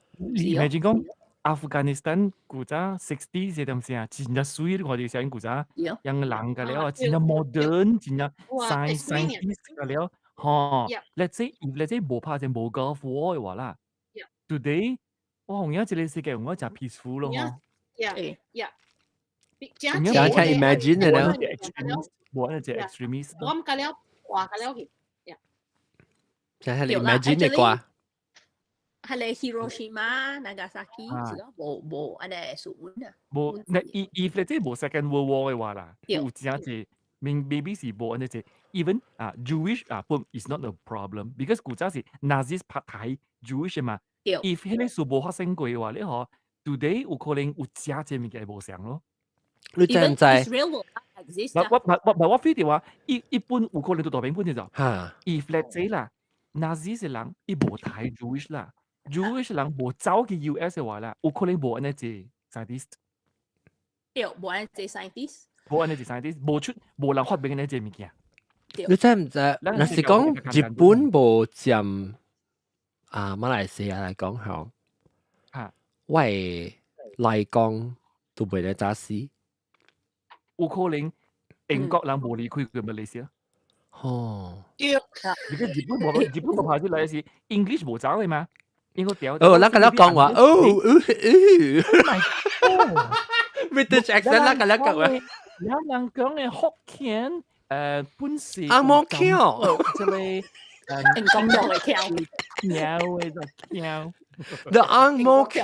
imagine 講阿富汗斯坦古早 60 這點啥，真正媠，你看著啥古早，樣人個了，真正 modern，真正 scientist 個了，吼。Let's say 無拍戰無 Gulf War 的話啦，today 我紅影這個世界我誠 peaceful 咯，吼。 Yeah. 真正 imagine 的了。無那隻 extremist。我毋甲了，話甲了去。真係 imagine 的歌。彼個 Hiroshima、Nagasaki 是咯，無無按呢數啊。無，那 if 你這無 Second World War 的話啦，有真濟，maybe 是無按呢濟，even 啊 Jewish 啊不 is not a problem，because 古早是 Nazis 拍台 Jewish 嘛。if 彼個事無發生過的話，你嗬 today 有可能有真濟物件無相咯。你知毋知？我我我我我 feel 到話，一般有可能都大平本就。嚇。 If let's say 啦， Nazi 嘅人，伊無睇 Jewish 啦，Jewish 人無走去 US 嘅話啦，有可能無按呢隻 scientist。對，無按呢隻 scientist。無按呢隻 scientist，無出無人發明呢隻物件。你知唔知？若是講日本無佔啊馬來西亞來講吼，我會來講都袂得早死。有可能英國人無離開過馬來西亞。哦。對。你個日本無跑出來是 English 無走嘅嘛？英國掉。哦，咱個咧講話，哦哦哦，British accent 咱個咧講話。有人講嘅福建本是紅毛腔，這個英國用嘅腔，腔嘅就腔。 The 紅毛腔，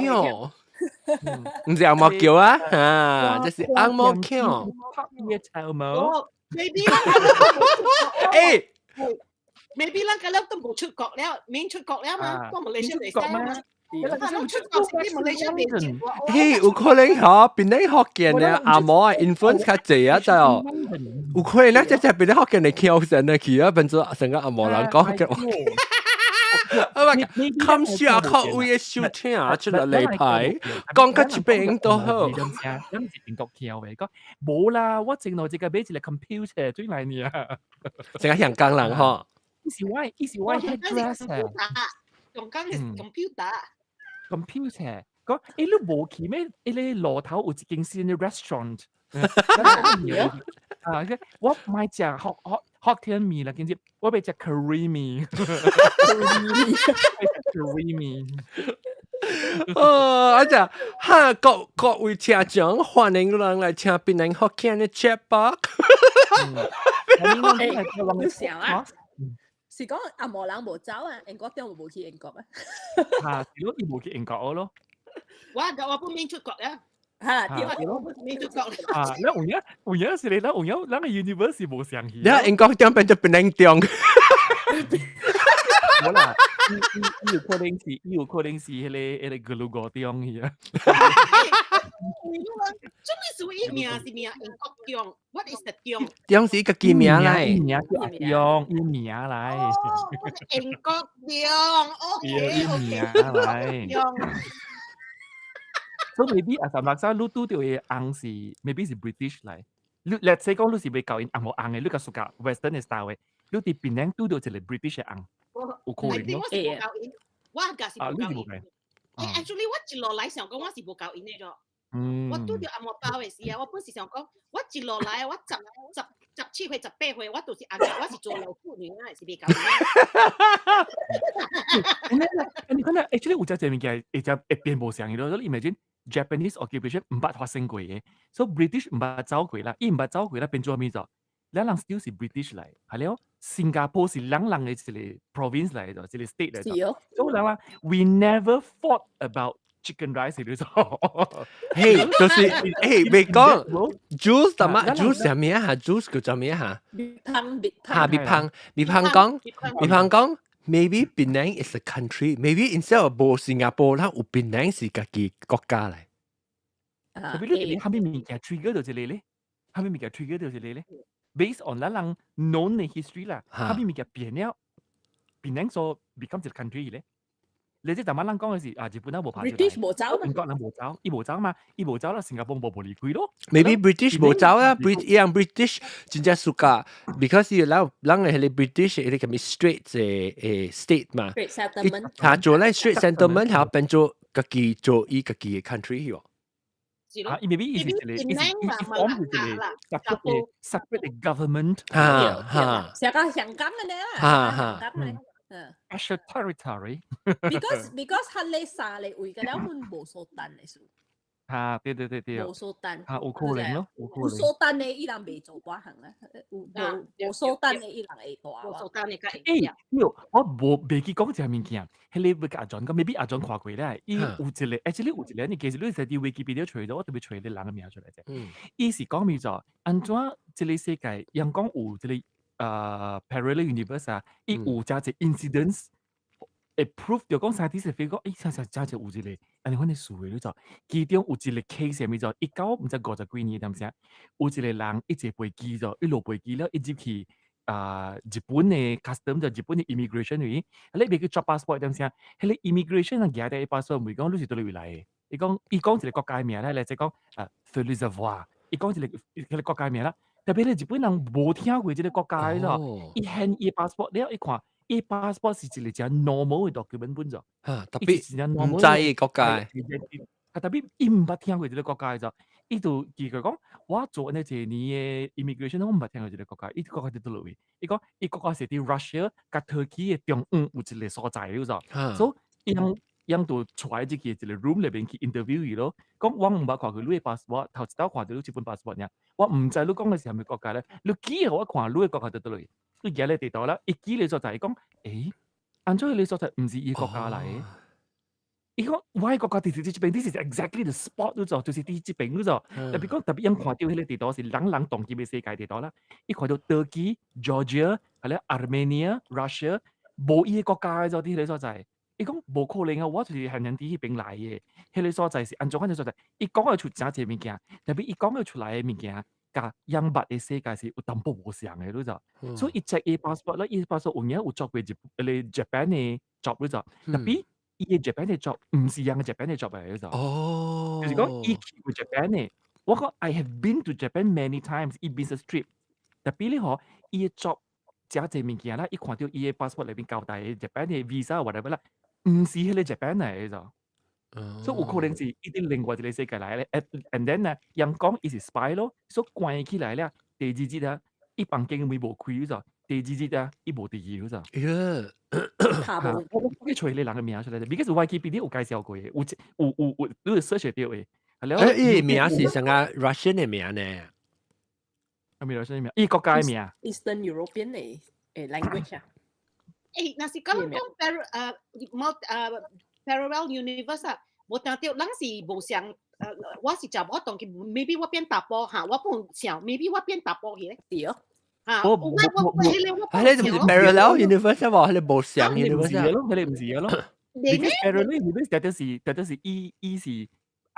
毋是紅毛橋啊，啊，這是紅毛腔。拍嘅頭毛。 Maybe 誒，maybe 咱個了都無出國了，免出國了嘛，到馬來西亞嚟使嘛。出國是馬來西亞嘿，有可能嗬，檳城福建嘅紅毛 influence 較濟啊，就有可能咧，這隻檳城福建嘅腔成日去啊，變做成個紅毛人講嘅。啊嘛，感謝各位嘅收聽，出來禮拜講較一遍都好。咱是英國腔嘅，講無啦，我正來這個買一個 computer 轉來呢。成個香港人吼。伊是我 hairdresser。用講係 computer。 computer 講，欸，你無去咩？伊個路頭有一間新嘅 restaurant。啊，我買食福建麵啦，今日我欲食 curry 麵，curry 麵。哦，啊只哈各位聽眾，歡迎人來聽檳城福建嘅 chat box。你想啊？是講紅毛人無走啊？英國點無去英國啊？嚇，是咯，伊無去英國咯。我我不免出國啊。嚇，對，我不免出國。啊，你有影有影是你，咱有影，咱個 universe 是無相去。你英國點變做檳城中？無啦，伊有可能是彼個格魯國中去啊。做咩事？伊名是名英國中？What is the 中？中是家己名來，伊名叫中，伊名來。英國中，OK。伊名來。所以 maybe 阿三六三，你拄著的翁是 maybe 是 British 來。你 let's say 講你是欲共𪜶紅毛翁的，你較 suka Western 的 style 的，你佇檳城拄著一個 British 的翁，有可能咯。我是無𪜶𪜶，我家是無𪜶𪜶。Actually，我一路來想講我是無𪜶𪜶的咗。我拄著紅毛包的時啊，我本是想講，我一路來我十七歲、18歲，我都是阿我是做老婦女啊，是袂𪜶𪜶。你看，actually 有隻隻物件會只會變無相嘅咯。你 imagine Japanese occupation 毋捌發生過嘅，所以 British 毋捌走過啦，伊毋捌走過啦，變做咩做？咱人 still 是 British 來，係了。新加坡是咱人的一個 province 來的，一個 state 來的。所以人話 we never fought about chicken rice 你做。嘿，就是嘿，別講 Jules 什麼 Jules 啥物啊？Jules 叫做咩啊？蜜芳蜜哈，蜜芳蜜芳講蜜芳講，maybe Penang is a country，maybe instead of 無新加坡，咱有檳城是家己國家來。特別你蝦米物件 trigger 到這個咧？蝦米物件 trigger 到這個咧？Based on 咱人 known 的 history 啦，蝦米物件變了，檳城所 become 一個 country 咧？你這逐擺人講的是啊，日本人無拍出來， British 無走嘛，英國人無走，伊無走嘛，伊無走啦，新加坡無離開咯。 Maybe British 無走啦，Brit 伊樣 British 真正 suka，because 伊人人的彼個 British 彼個叫咩 Straits 的 state 嘛， settlement，嚇做咧 Straits settlement 嚇變做家己做伊家己的 country 喎。啊，伊 maybe 伊是一個，伊是伊 form 一個 separate government，嚇嚇，成個香港嘅呢，嚇嚇。 Special territory。 Because 佢呢三個位嘅了，阮無蘇丹的數。嚇，對對對對。無蘇丹。嚇，有可能咯，有可能。有蘇丹的伊人袂做寡項啦，有無無蘇丹的伊人會大。無蘇丹的較會。欸，喲，我無袂記講這物件，彼個欲共阿 John 講，maybe 阿 John 看過咧，伊有一個，actually 有一個，你其實你佇 Wikipedia 揣到，我特別揣個人的名出來者。伊是講咩做？按怎這個世界，人講有這個parallel universe 啊，伊有誠濟 incidents 會 prove 著講 scientist 會講，欸，真正真正有一個按呢款的事的，你知？其中有一個 case 啥物做？19毋知50幾年，踮啥？有一個人伊坐飛機做，伊落飛機了，伊入去啊日本的 custom 就日本的 immigration 位，你袂去抓 passport 點聲，彼个 immigration 人舉佇 passport 問講你是佗位來的，伊講伊講一个國家的名咧，來就講啊 Feliz 伊講一个彼个國家的名啦，特別咧日本人無聽過這个國家的咯，伊現伊 passport 了，伊看伊 passport 是一个誠 normal 的 document 本咗，嚇，特別毋知國家。啊，特別伊毋捌聽過這个國家的就，伊就記佢講，我做呢一年的 immigration，我毋捌聽過這个國家，伊國家佇佗位？伊講伊國家是佇 Russia 佮 Turkey 的中間有一個所在，你知？所以𪜶𪜶就帶入去一個 room 內面去 interview 伊咯，講我毋捌看過你的 passport，頭一擺看著你這本 passport 爾，我毋知你講的是啥物國家咧，你寄予我看你的國家佇佗位？你舉咧地圖啦，伊指咧所在，伊講，欸，按怎彼个所在毋是伊國家來的？伊講我的國家就是佇這邊，this is exactly the spot 你知，就是佇這邊你知。特別講特別𪜶看著彼个地圖是人人當今的世界地圖啦，伊看著 Turkey、Georgia、係咧 Armenia、Russia，無伊的國家的佇彼个所在。伊講無可能啊，我就是漢人佇彼邊來的，彼个所在是按怎款的所在？伊講會出誠濟物件，特別伊講會出來的物件，佮𪜶捌的世界是有淡薄無相的，你知。所以伊 check 伊 passport 啦，伊 passport 有影有做過日彼个 Japan 的 job 你知，特別伊的 Japan 的 job 毋是𪜶的 Japan 的 job 來的，你知。就是講伊去過 Japan 的，我講 I have been to Japan many times，伊 business trip，特別咧吼，伊的 job 誠濟物件啦，伊看著伊的 passport 內面交代的 Japan 的 visa whatever 啦，毋是彼個 Japan 來的，你知。所以有可能是伊佇另外一個世界來的，and then 呢，𪜶講伊是 spy 咯，所以關起來了，第二日啊，伊房間門無開，你知。第二日啊，伊無佇去，你知。嚇，我去揣彼個人的名出來，because Wikipedia 有介紹過的，有有有有，你有 search 會著的。欸，伊名是啥個 Russian 的名呢？啥物 Russian 的名？伊國家的名。 Eastern European 的language 啊。欸，若是講講 parallel universe 啊，無聽著，咱是無相，我是查某當去，maybe 我變查埔哈，我本想，maybe 我變查埔去咧。對。嚇，我我我彼个我啊，你毋是 parallel universe 無？彼个無相 universe 咯，彼个毋是咯。Because parallel universe 就是伊伊是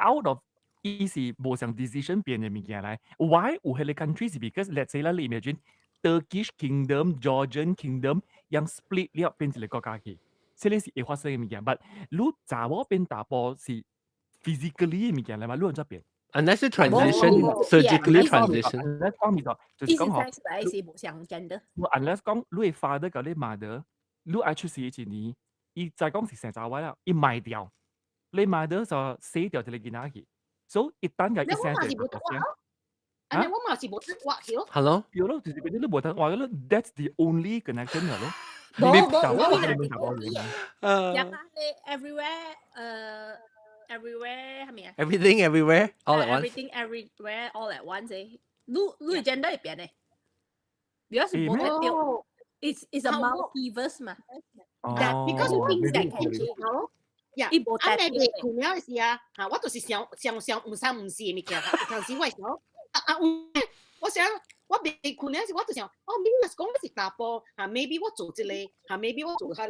out of 伊是無相 decision 變的物件來。Why 有彼个 country 是 because let's say 啦，你 imagine Turkish Kingdom、Georgian Kingdom 樣 split 了變一個國家去，這个是會發生的物件。But 你查某變查埔是 physically 的物件來嘛？你按怎變？ Unless transition surgically transition。 Unless 講咪就就是講吼，是無相 gender。 Unless 講你的 father 佮你 mother，你愛出世一年，伊再講是生查某了，伊賣掉，你 mother 就死掉一個囡仔去，所以一旦共伊生一個國家。啊，我嘛是無得活去咯。 Hello，有咯，就是變咗你無得活咯，That's the only connection 咯。無無，我是講，呀，你 everywhere，everywhere 係咪啊？Everything everywhere all at once。 Everything everywhere all at once 誒，你你 gender 會變的，because 無得掉，it's a multiverse 嘛。 Because things that can change 咯。呀，啊，你未困了時啊，嚇，我就是想想想毋三毋四的物件，有當時我會想，啊啊，我想我未困了時，我就想，哦，maybe 若是講我是查埔，嚇，maybe 我做這個，嚇，maybe 我做彼个，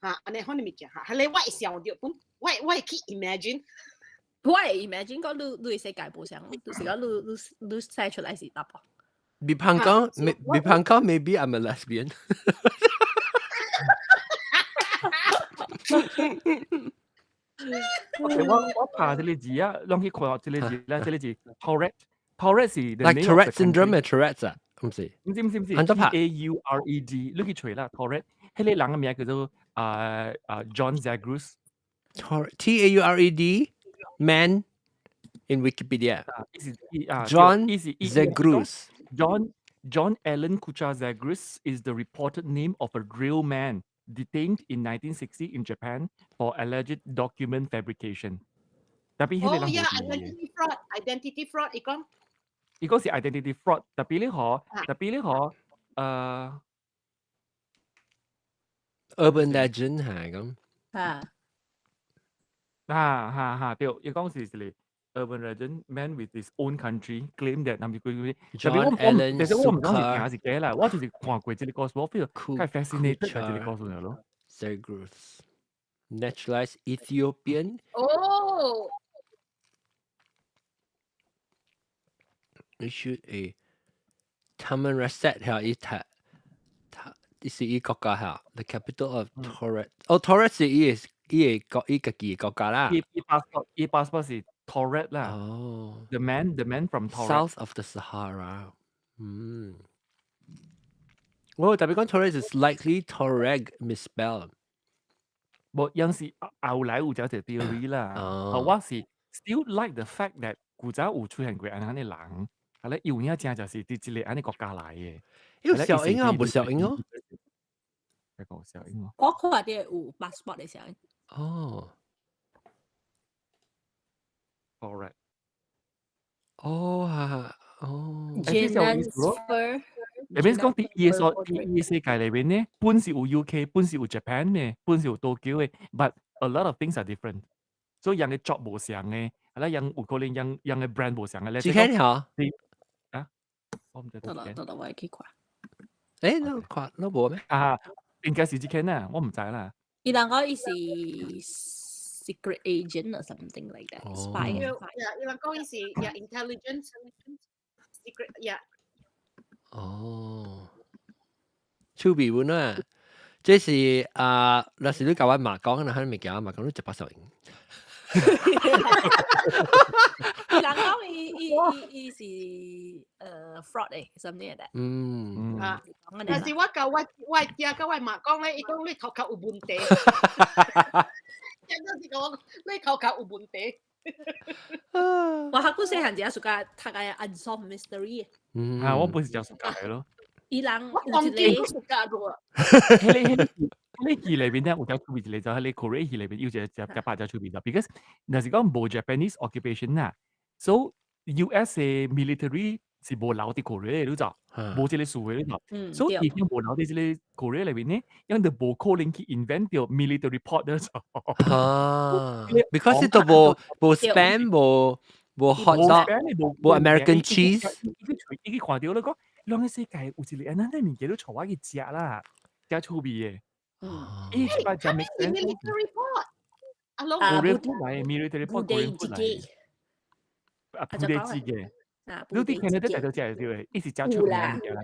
嚇，按呢款的物件，嚇，彼个我會想著，本我會我會去 imagine。我會 imagine 講你你的世界無相，就是講你你你生出來是查埔。比方講，比方講，maybe I'm a lesbian。我我拍這個字啊，攏去看這個字啦，這個字 Taured，Taured 是 like Tourette syndrome 的 Tourette 啊，毋是？毋是毋是毋是按怎拍？T A U R E D，你去揣啦，Taured，彼个人的名叫做啊 John Zagros。 T A U R E D man in Wikipedia。John Zegrus。 John Allen Kucha Zegrus is the reported name of a real man detained in 1960 in Japan for alleged document fabrication. 特別彼个人哦呀，identity fraud，identity fraud，伊講。伊講是 identity fraud，特別你嗬，特別你嗬，urban legend 係咁。嚇。哈哈哈，對，伊講是是 urban legend man with his own country claim that 諗住佢特別我我，其實我毋講是聽是假啦，我就是看過這個故事，我 feel 較 fascinated 這個故事咯。 Zegrus naturalized Ethiopian. 哦。 Issued a Tamanrasset 係伊讀是伊國家嚇，the capital of Taured。哦，Taured 是伊個國伊家己國家啦。伊 passport 是 Taured 啦。哦。 The man from Taured。 South of the Sahara。嗯。我特別講 Taured is likely Tuareg misspelled。無，有時後來有這個 theory 啦。哦。我是 still like the fact that 古早有出現過按呢人，啊咧有影正就是佇這個按呢國家來的。有小英啊，無小英哦。一個小英哦。我看到有 passport 的小英。哦。 Correct。哦哈，哦。 Jennifer。你免講佇伊個所伊世界裏面呢，本是有 UK，本是有 Japan 嘅，本是有 Tokyo 嘅，but a lot of things are different。所以人嘅 job 無相嘅，啊啦人有可能人人嘅 brand 無相嘅。幾間嚇？啊？我毋知。得啦得啦，我會去看。誒，你看你無咩？啊，應該是這間啊，我毋知啦。伊人講伊是 secret agent or something like that. Spy. Yeah，伊人講伊是 yeah intelligence secret yeah。哦，趣味本啊！這是啊，若是你共我媽講，若彼物件我媽講你食百壽用。伊人講伊伊伊伊是fraud 誒，something like that。啊，但是我共我囝佮我媽講咧，伊講你頭殼有問題。真正是講你頭殼有問題。我較古細漢時 suka 讀個 unsolved mystery。啊，我本是就 suka 嘅咯。伊人我當機都 suka 過。彼個戲裏邊咧，有條趣味一個就係你 Korea 戲裏邊有一個只只拍只趣味就，because 若是講無 Japanese occupation 啊，so US 嘅 military 是無留佇 Korea 嘅，你知？無這個事嘅，你知？所以伊無留佇這個 Korea 裏邊呢，𪜶就無可能去 invent 著 military pot 的。啊，because 都無 Spam，無 hot dog，無 American cheese。伊去看著咧講，兩個世界有一個按呢物件都予我去食啦，誠趣味嘅。伊這擺誠 make sense。 military pot，啊， Korean food 來，military pot Korean food 來。啊，部隊自嘅。你佇 Canada 大都食會著的，伊是誠出名的物件來。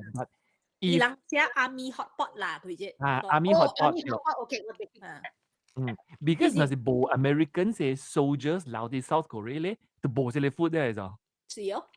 伊人食 army hot pot 啦，佢只。啊，army hot pot。 OK，我明。嗯，because 若是無 American 嘅 soldiers 留佇 South Korea 咧，就無這個 food 咧就。是哦。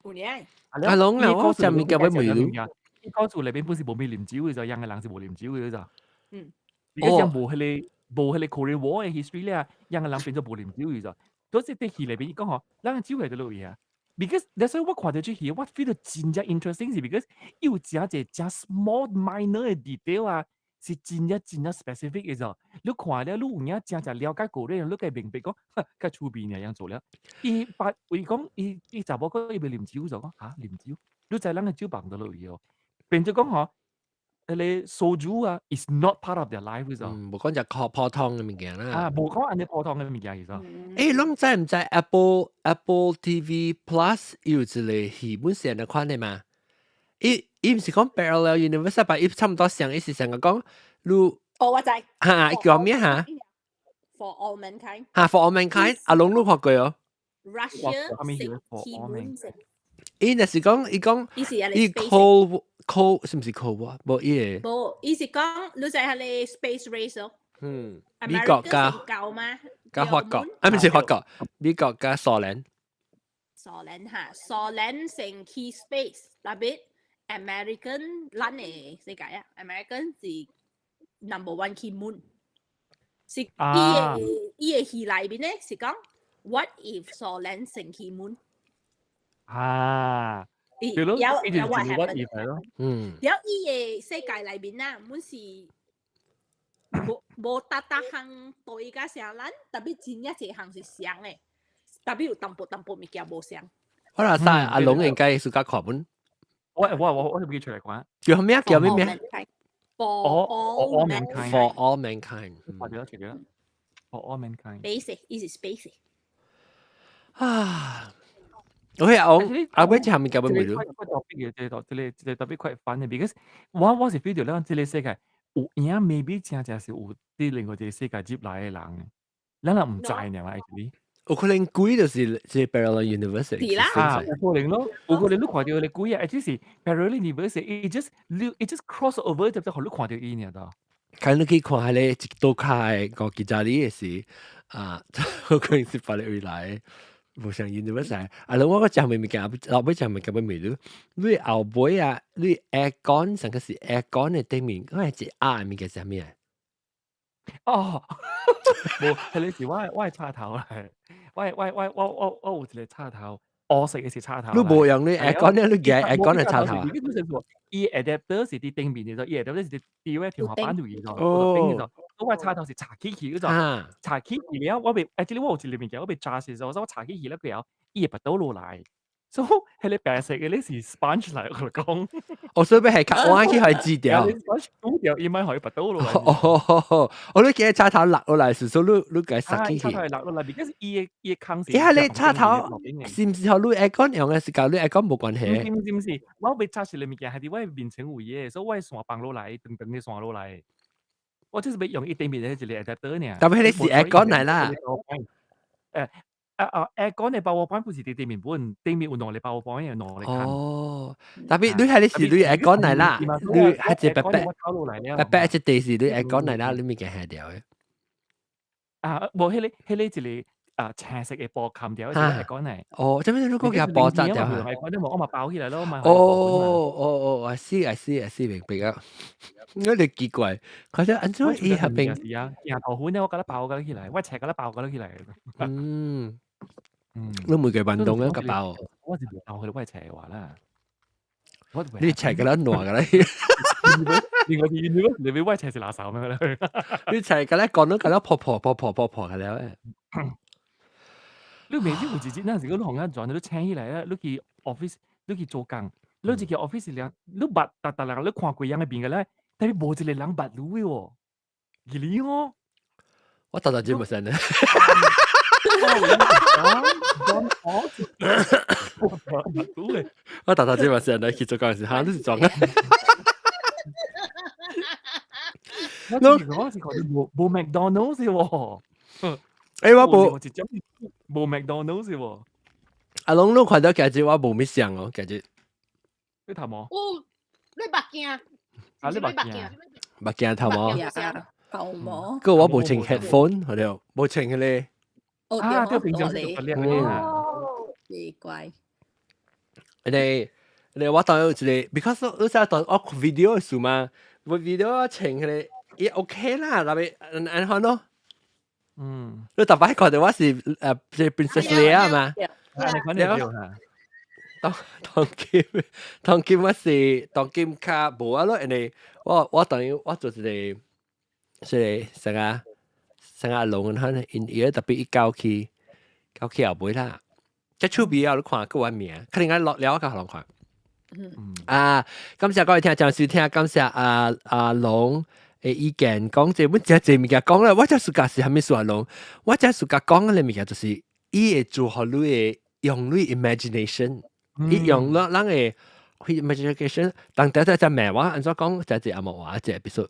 有呢。啊，攏啦，我食物件欲問你。伊告訴內邊本是無咩啉酒嘅，就樣個人是無啉酒嘅就。而家無彼個 Korean War 嘅 history 咧，樣個人變做無啉酒嘅就。所以佇戲內邊伊講吼，咱個酒會佇佗位啊？Because that's why 我看著這戲，我 feel 到真正 interesting 是 because 伊有誠濟誠 small minor 嘅 detail 啊，是真正真正 specific 嘅就。你看了，你有影誠正了解過咧，你會明白講，較趣味爾樣做了。伊把伊講，伊伊查某講伊欲啉酒就講，哈啉酒？你知咱個酒放佗落位哦？變做講吼，彼個燒酒啊，is not part of their life 就。嗯，無講就靠普通嘅物件啦。啊，無講按呢普通嘅物件其實。誒，攏知毋知 Apple TV Plus 有一個戲本是按呢款的嘛？伊伊毋是講 parallel universe，但伊差毋多像，伊是成個講你。哦，我知。哈，叫咩哈？For all mankind。哈，For all mankind，阿龍你看過哦？Russia 食 moon。伊若是講，伊講，伊 cold 是毋是 cold 啊？無伊個。無，伊是講你知彼个 space race 哦。嗯，美國佮佮法國，啊，毋是法國，美國佮蘇聯。蘇聯哈，蘇聯先去 space，特別 American 咱的世界啊，American 是 number one 去 moon。是伊个戲內面咧是講，what if 蘇聯先去 moon？啊，對咯，有 what if 咯，有伊个世界內面啊，滿是無逐逐項對甲相咱，特別真正一項是相的，特別有淡薄淡薄物件無相。我若使阿龍應該是較看本。我我記出來看。叫咩？叫咩名？For all mankind. For all mankind。我記得記得。For all mankind。 Space，伊是 space。啊。OK，阿阿尾這下面交俾你。這個特別嘅，這個特別 quite fun 嘅，because 我是 feel 到咱這個世界有影，maybe 真正是有佇另外一個世界入來的人，咱也毋知爾嘛，actually。有可能鬼就是這 parallel universe。是啦。啊，有可能咯，有可能你看著彼個鬼啊，只是 parallel universe，it just cross over 就就予你看著伊爾多。看你去看彼個一倒跤的五吉扎里的時，啊，有可能是別个未來，無像 universe 啊，你我個食物件，老尾食物件欲問你，你後尾啊，你 aircon 上個是 aircon 的頂面，嗰係一鴨的物件是啥物啊？哦，無，彼個是我的插頭來，我有一個插頭，烏色的是插頭。你無用你 aircon 咧，你舉 aircon 的插頭啊？伊 adapter 是佇頂面的，伊 adapter 是佇佇我天花板度的，頂的，我插頭是插起去嗰種，插起去了，我袂，actually 我有一個物件我袂抓實，所以我插起去了過後，伊會跋倒落來，所以彼個白色的咧是 sponge 來，我共你講。哦，所以欲係較彎去予伊擠掉。 sponge 拄掉，伊莫予伊跋倒落來。哦，我你記插頭落落來時，所以你共塞起去。插頭落落來，because 伊的空是。伊彼个插頭是毋是予你 aircon 用的？是佮你 aircon 無關係？毋是毋是，我欲插一個物件係佇我的面前位的，所以我的線放落來，長長的線落來。我就是欲用伊頂面的一個 adapter 爾。但彼个是 aircon 來啦。啊啊，aircon 的 power point 不是佇頂面本，頂面有兩個 power point，有兩個空。哦，tapi 你彼个是你 aircon 來啦，你彼一個白白白白一塊是你 aircon 來啦，你物件下掉的。啊，無彼個一個啊青色的布冚掉，是 aircon 來。哦，這邊你講共布紮掉啊？我嘛包起來咯，嘛。哦哦哦，I see I see I see 明白啊。我就奇怪，可是按怎伊彼邊是啊，鏡頭粉咧，我共它包佮起來，我切共它包佮起來。你每個運動咧共包？我是無包佢，我係切話啦。你切共咱爛共咧？另外是你你我切是垃圾咩咧？你切共咱講到共咱破破破破破破共了誒。你每次有一日，那時你予人轉，你請起來啊，你去 office，你去做工，你入去 office 了，你捌逐逐人，你看過人的面個咧，但是無一個人捌你的喎，記哩哦。我逐逐日無生咧。我我逐逐日嘛是來去做工時，嚇你是裝啊？我是看到無無 McDonald's 喎。欸，我無無 McDonald's 喎。阿龍，你看到今日我無咩想哦，今日。你頭毛？有，你目鏡。啊，你目鏡。目鏡頭毛。頭毛。個我無穿 headphone，好了，無穿彼个。哦，啊，對，平常時奇怪。你我當有一個，because 你知當我 video 的時嘛，我 video 我穿彼个，伊 OK 啦，特別按按看咯。你逐擺看到我是這 Princess Leia 嘛？啊，你看到嚇？當當今當今我是當今較無啊咯，因為我當我做一個，是啥個啥個龍可能因伊特別伊交去後尾啦，這趣味啊！你看閣有名，可能愛落了較予人看。啊，感謝各位聽眾收聽，感謝阿阿龍的意見，講這阮真濟物件講了，我這暑假是啥物事啊龍？我這暑假講的物件就是伊會做予你的用你 imagination，伊用咱咱的 imagination，當第一隻罵我按怎講，這隻阿莫話這必須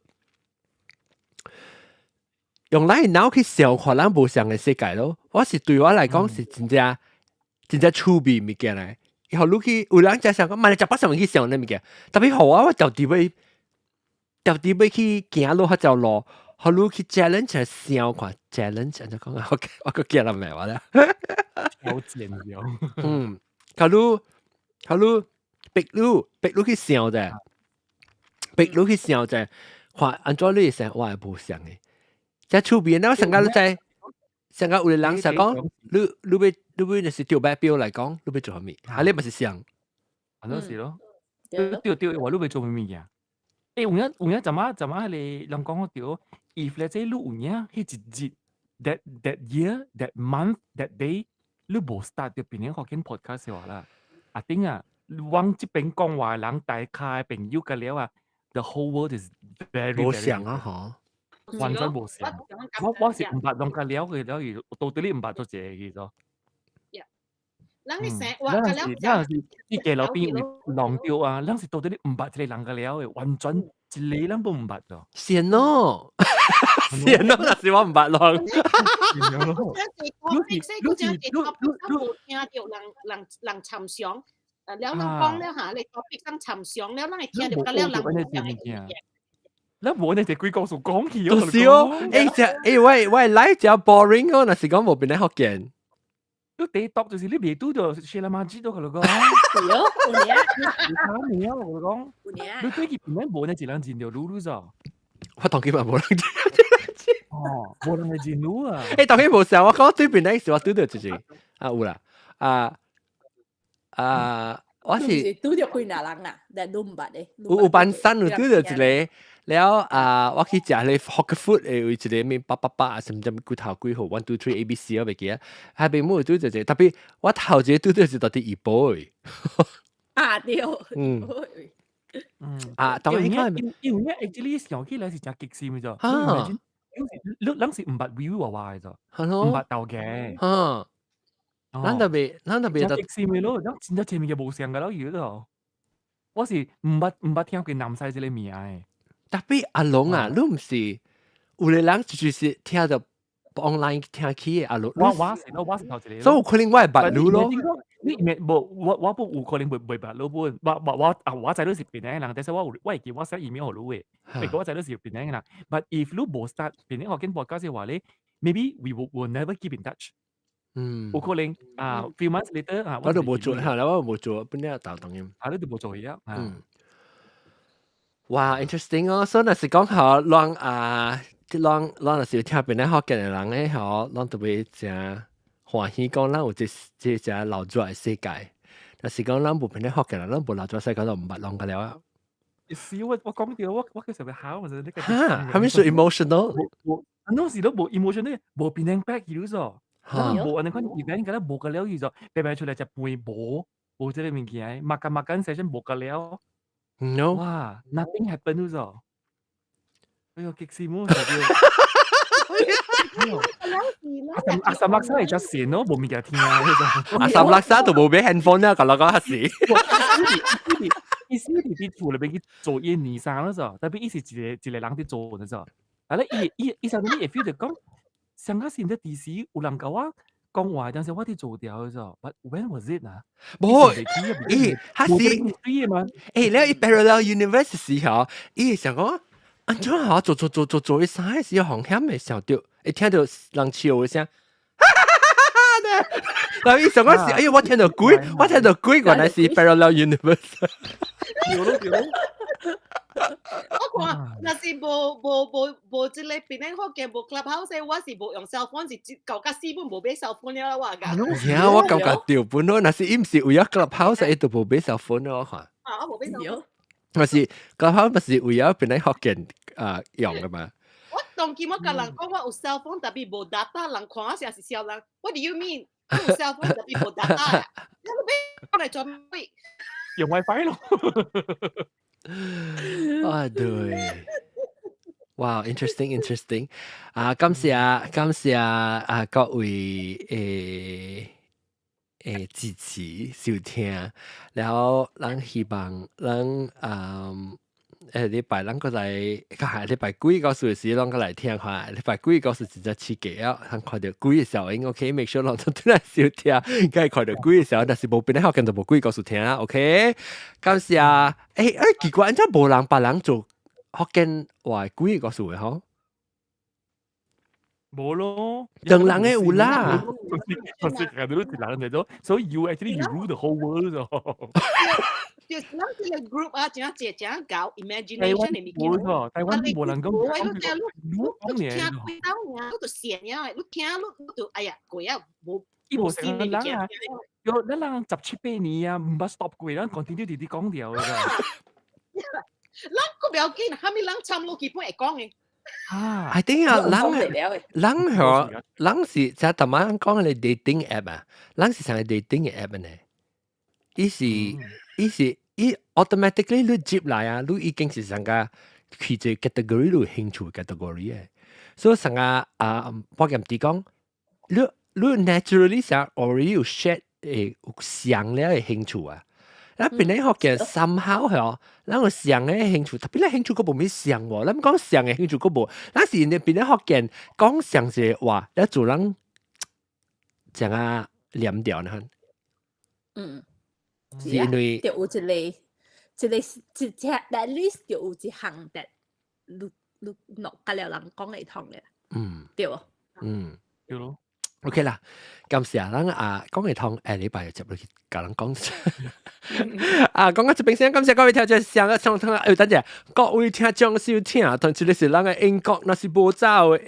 用咱的腦去想看咱無相的世界咯。我是對我來講是真正真正趣味物件來。以後你去有人才想講，嘛你食飽啥物去想那物件，特別予我我著佇欲著佇欲去行路較條路，予你去 challenge 想看 challenge 按怎講啊？我我閣記得罵我啦。好賤了。嗯，假如假如逼你逼你去想者，逼你去想者，看按怎你會想，我會無相的。這趣味，我上個你知，上個有個人想講，你你欲你欲若是著白表來講，你欲做啥物？啊，你嘛是想，啊，那是咯。對對，話你欲做啥物件？欸，有影有影，怎麼怎麼彼個人講對？If let's say 你有影彼一日，that year that month that day，你無 start 著變成福建 podcast 的話啦，阿頂啊，往這邊講話的人，大家的朋友甲了啊，the whole world is very 無 very 相啊，嗬。完全無相。我是毋捌攏甲了嘅了，到底你毋捌做一个去做。人你成咱是咱是佇街路邊位弄著啊，咱是到底你毋捌一個人甲了的，完全一個人都毋捌著。善咯。是啊，那是我毋捌咯。你是你是你你無聽著人人人參詳，了人講了嚇，你 topic 上參詳了，人會聽著個了人無講嘅。你無呢隻鬼故事講起。就是哦，隻我來真 boring 哦，若是講無變咧福建。你第一讀就是你未拄著謝啦媽知道佢講。對哦，有影。你睇你啊，我講。有影。你對佢本來無呢一人認著嚕嚕咋？我當佢嘛無人認。哦，無人會認嚕啊！當佢無想，我講對邊咧時我拄著一個啊有啦，啊啊，我是拄著幾若人啊，但都毋捌的。有班山有拄著一個。了啊，我去食咧 hawker food 有一個咩八八八啊，什麼什麼幾頭幾號 one two three A B C 我袂記得，下邊冇拄著一個，特別我頭一個拄著是佇怡保的。啊對。啊，當然應該。因為 actually 想起來是真激心嘅咋。嚇。你咱是毋捌娓娓話話嘅咋，毋捌鬥嘅。嚇。咱特別，咱特別真激心嘅咯，咱真正前面嘅無相嘅咯，而度。我是毋捌聽過南西這個名嘅。特別阿龍啊，你毋是有個人就是聽著 online 聽起的阿龍。我是咯，我是頭一個。所以有可能我會捌你咯。你未無我不有可能袂捌你本，我我啊我知你是檳城人，但是我有我會記我 send email 予你的，我知你是檳城人。But if 你無 start 檳城福建 podcast 的話咧，maybe we will never keep in touch。有可能啊，few months later 啊，我都無做，嚇，我無做，本來豆當然。啊，你都無做嘢啊。哇，interesting 哦！所以若是講好，攏啊，攏攏若是有聽檳城福建的人咧，吼，攏特別誠歡喜講，咱有這這隻老早的世界。若是講咱無檳城福建人，咱無老早世界，就毋捌攏個了啊。是我我講著，我叫啥物考，就你個。哈，係咪說 emotional？我，嗰時都無 emotional，無變成 back 去咗。咱無按呢款 event，敢若無個了去咗，白白出來食飯無，無這個物件，makan makan session 無個了。 No。哇，nothing happen 咗。哎喲，激死我！阿三六三係隻線咯，無物件聽啊！阿三六三都無買 handphone 啦，甲我講係是。意思是佇厝內邊去做伊年衫咯，咋？特別伊是一個一個人佇做的咋？啊咧，伊伊伊上面會 feel 著講，上個時陣佇時有人共我講話，但是我佇做掉的咋？But when was it 啊？無，伊，他是，欸，你 parallel universe 時候，伊想講，按怎嚇做做做做做伊啥時候，風險會想著，會聽著人笑的聲，哈哈哈哈哈！然後伊想講是，哎呦，我聽著鬼，我聽著鬼，原來是 parallel universe。對咯對咯。我看，若是無無無無這個檳城福建無 Clubhouse，我是無用 cell phone，是舊甲死本無買 cell phone 了我㗎。呀，我感覺對本咯，若是伊毋是為咗 Clubhouse，伊就無買 cell phone 咯，我看。啊，我無買 cell phone。若是 Clubhouse 不是為咗檳城福建啊用的嘛？我當今我共人講我有 cell phone，特別無 data，人看我時是笑人。What do you mean？有 cell phone 特別無 data？你欲來做咩？用 WiFi 咯。啊對，哇，interesting interesting 啊，感謝感謝啊各位誒支持收聽，然後咱希望咱啊禮拜咱閣來，較下禮拜鬼故事時，咱閣來聽看。禮拜鬼故事真正刺激啊！咱看著鬼的效應，OK，make sure 攏總轉來收聽，該看著鬼的時候，但是無變咧，跟就無鬼故事聽啦，OK。感謝，奇怪，按怎無人別人做福建話鬼故事的吼？無咯，兩人的有啦。全世界都一人來做，所以 you actually you rule the whole world 咯。就是咱這個 group 啊，真濟真𠢕 imagination 的物件。無錯，台灣無人講。你聽你聽幾道爾，你就閃了，你聽你就哎呀過啊，無伊無成人啊，有咱人十七八年啊，毋捌 stop 過，咱 continue 直直講掉的。咱閣不要緊，啥物人參落基本會講的。啊，I think 啊，人人嗬，人是就頭先講嘅 dating app 啊，人是成個 dating 嘅 app 呢。伊是伊是伊 automatically 你接來啊，你已經是成個去這 category 你有興趣 category 嘅，所以成個啊，我咁啲講，你你 naturally 想 already 有 share 誒有相了嘅興趣啊。咱檳城福建 somehow 嗬，咱有相的興趣，特別咱興趣閣無咩相喎，咱講相的興趣閣無，咱是檳城福建講相一個話，咱做人怎啊連掉呢？是因為就有一個一個一隻 at least 就有一項的，你你落甲了人講會通的，對無？嗯，對咯。 OK 啦，感謝咱啊講會通，下禮拜就接落去共人講。啊，講到這邊先，感謝各位聽眾上個上聽，哎，等陣，各位聽眾收聽，同這個是咱的英國，若是無走的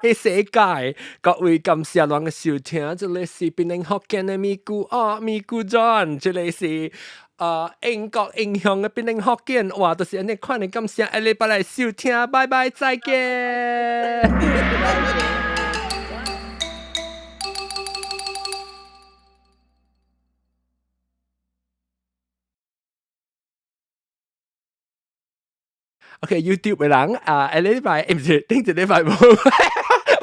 的世界，各位感謝咱的收聽，這個是檳城福建的咪咕哦，咪咕 John，這個是啊英國影響的檳城福建，哇，就是按呢款的感謝，下禮拜來收聽，拜拜，再見。OK，YouTube 的人啊，下禮拜毋是頂一禮拜無，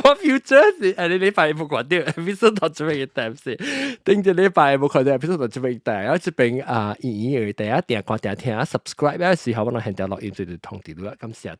我 future 是下禮拜無看著，episode 到這邊嘅是頂一禮拜無看著 episode 到這邊嘅，然後這邊啊，圓圓的，大家訂看訂聽 subscribe 的時候，我攏現條錄音就通知你啦，感謝。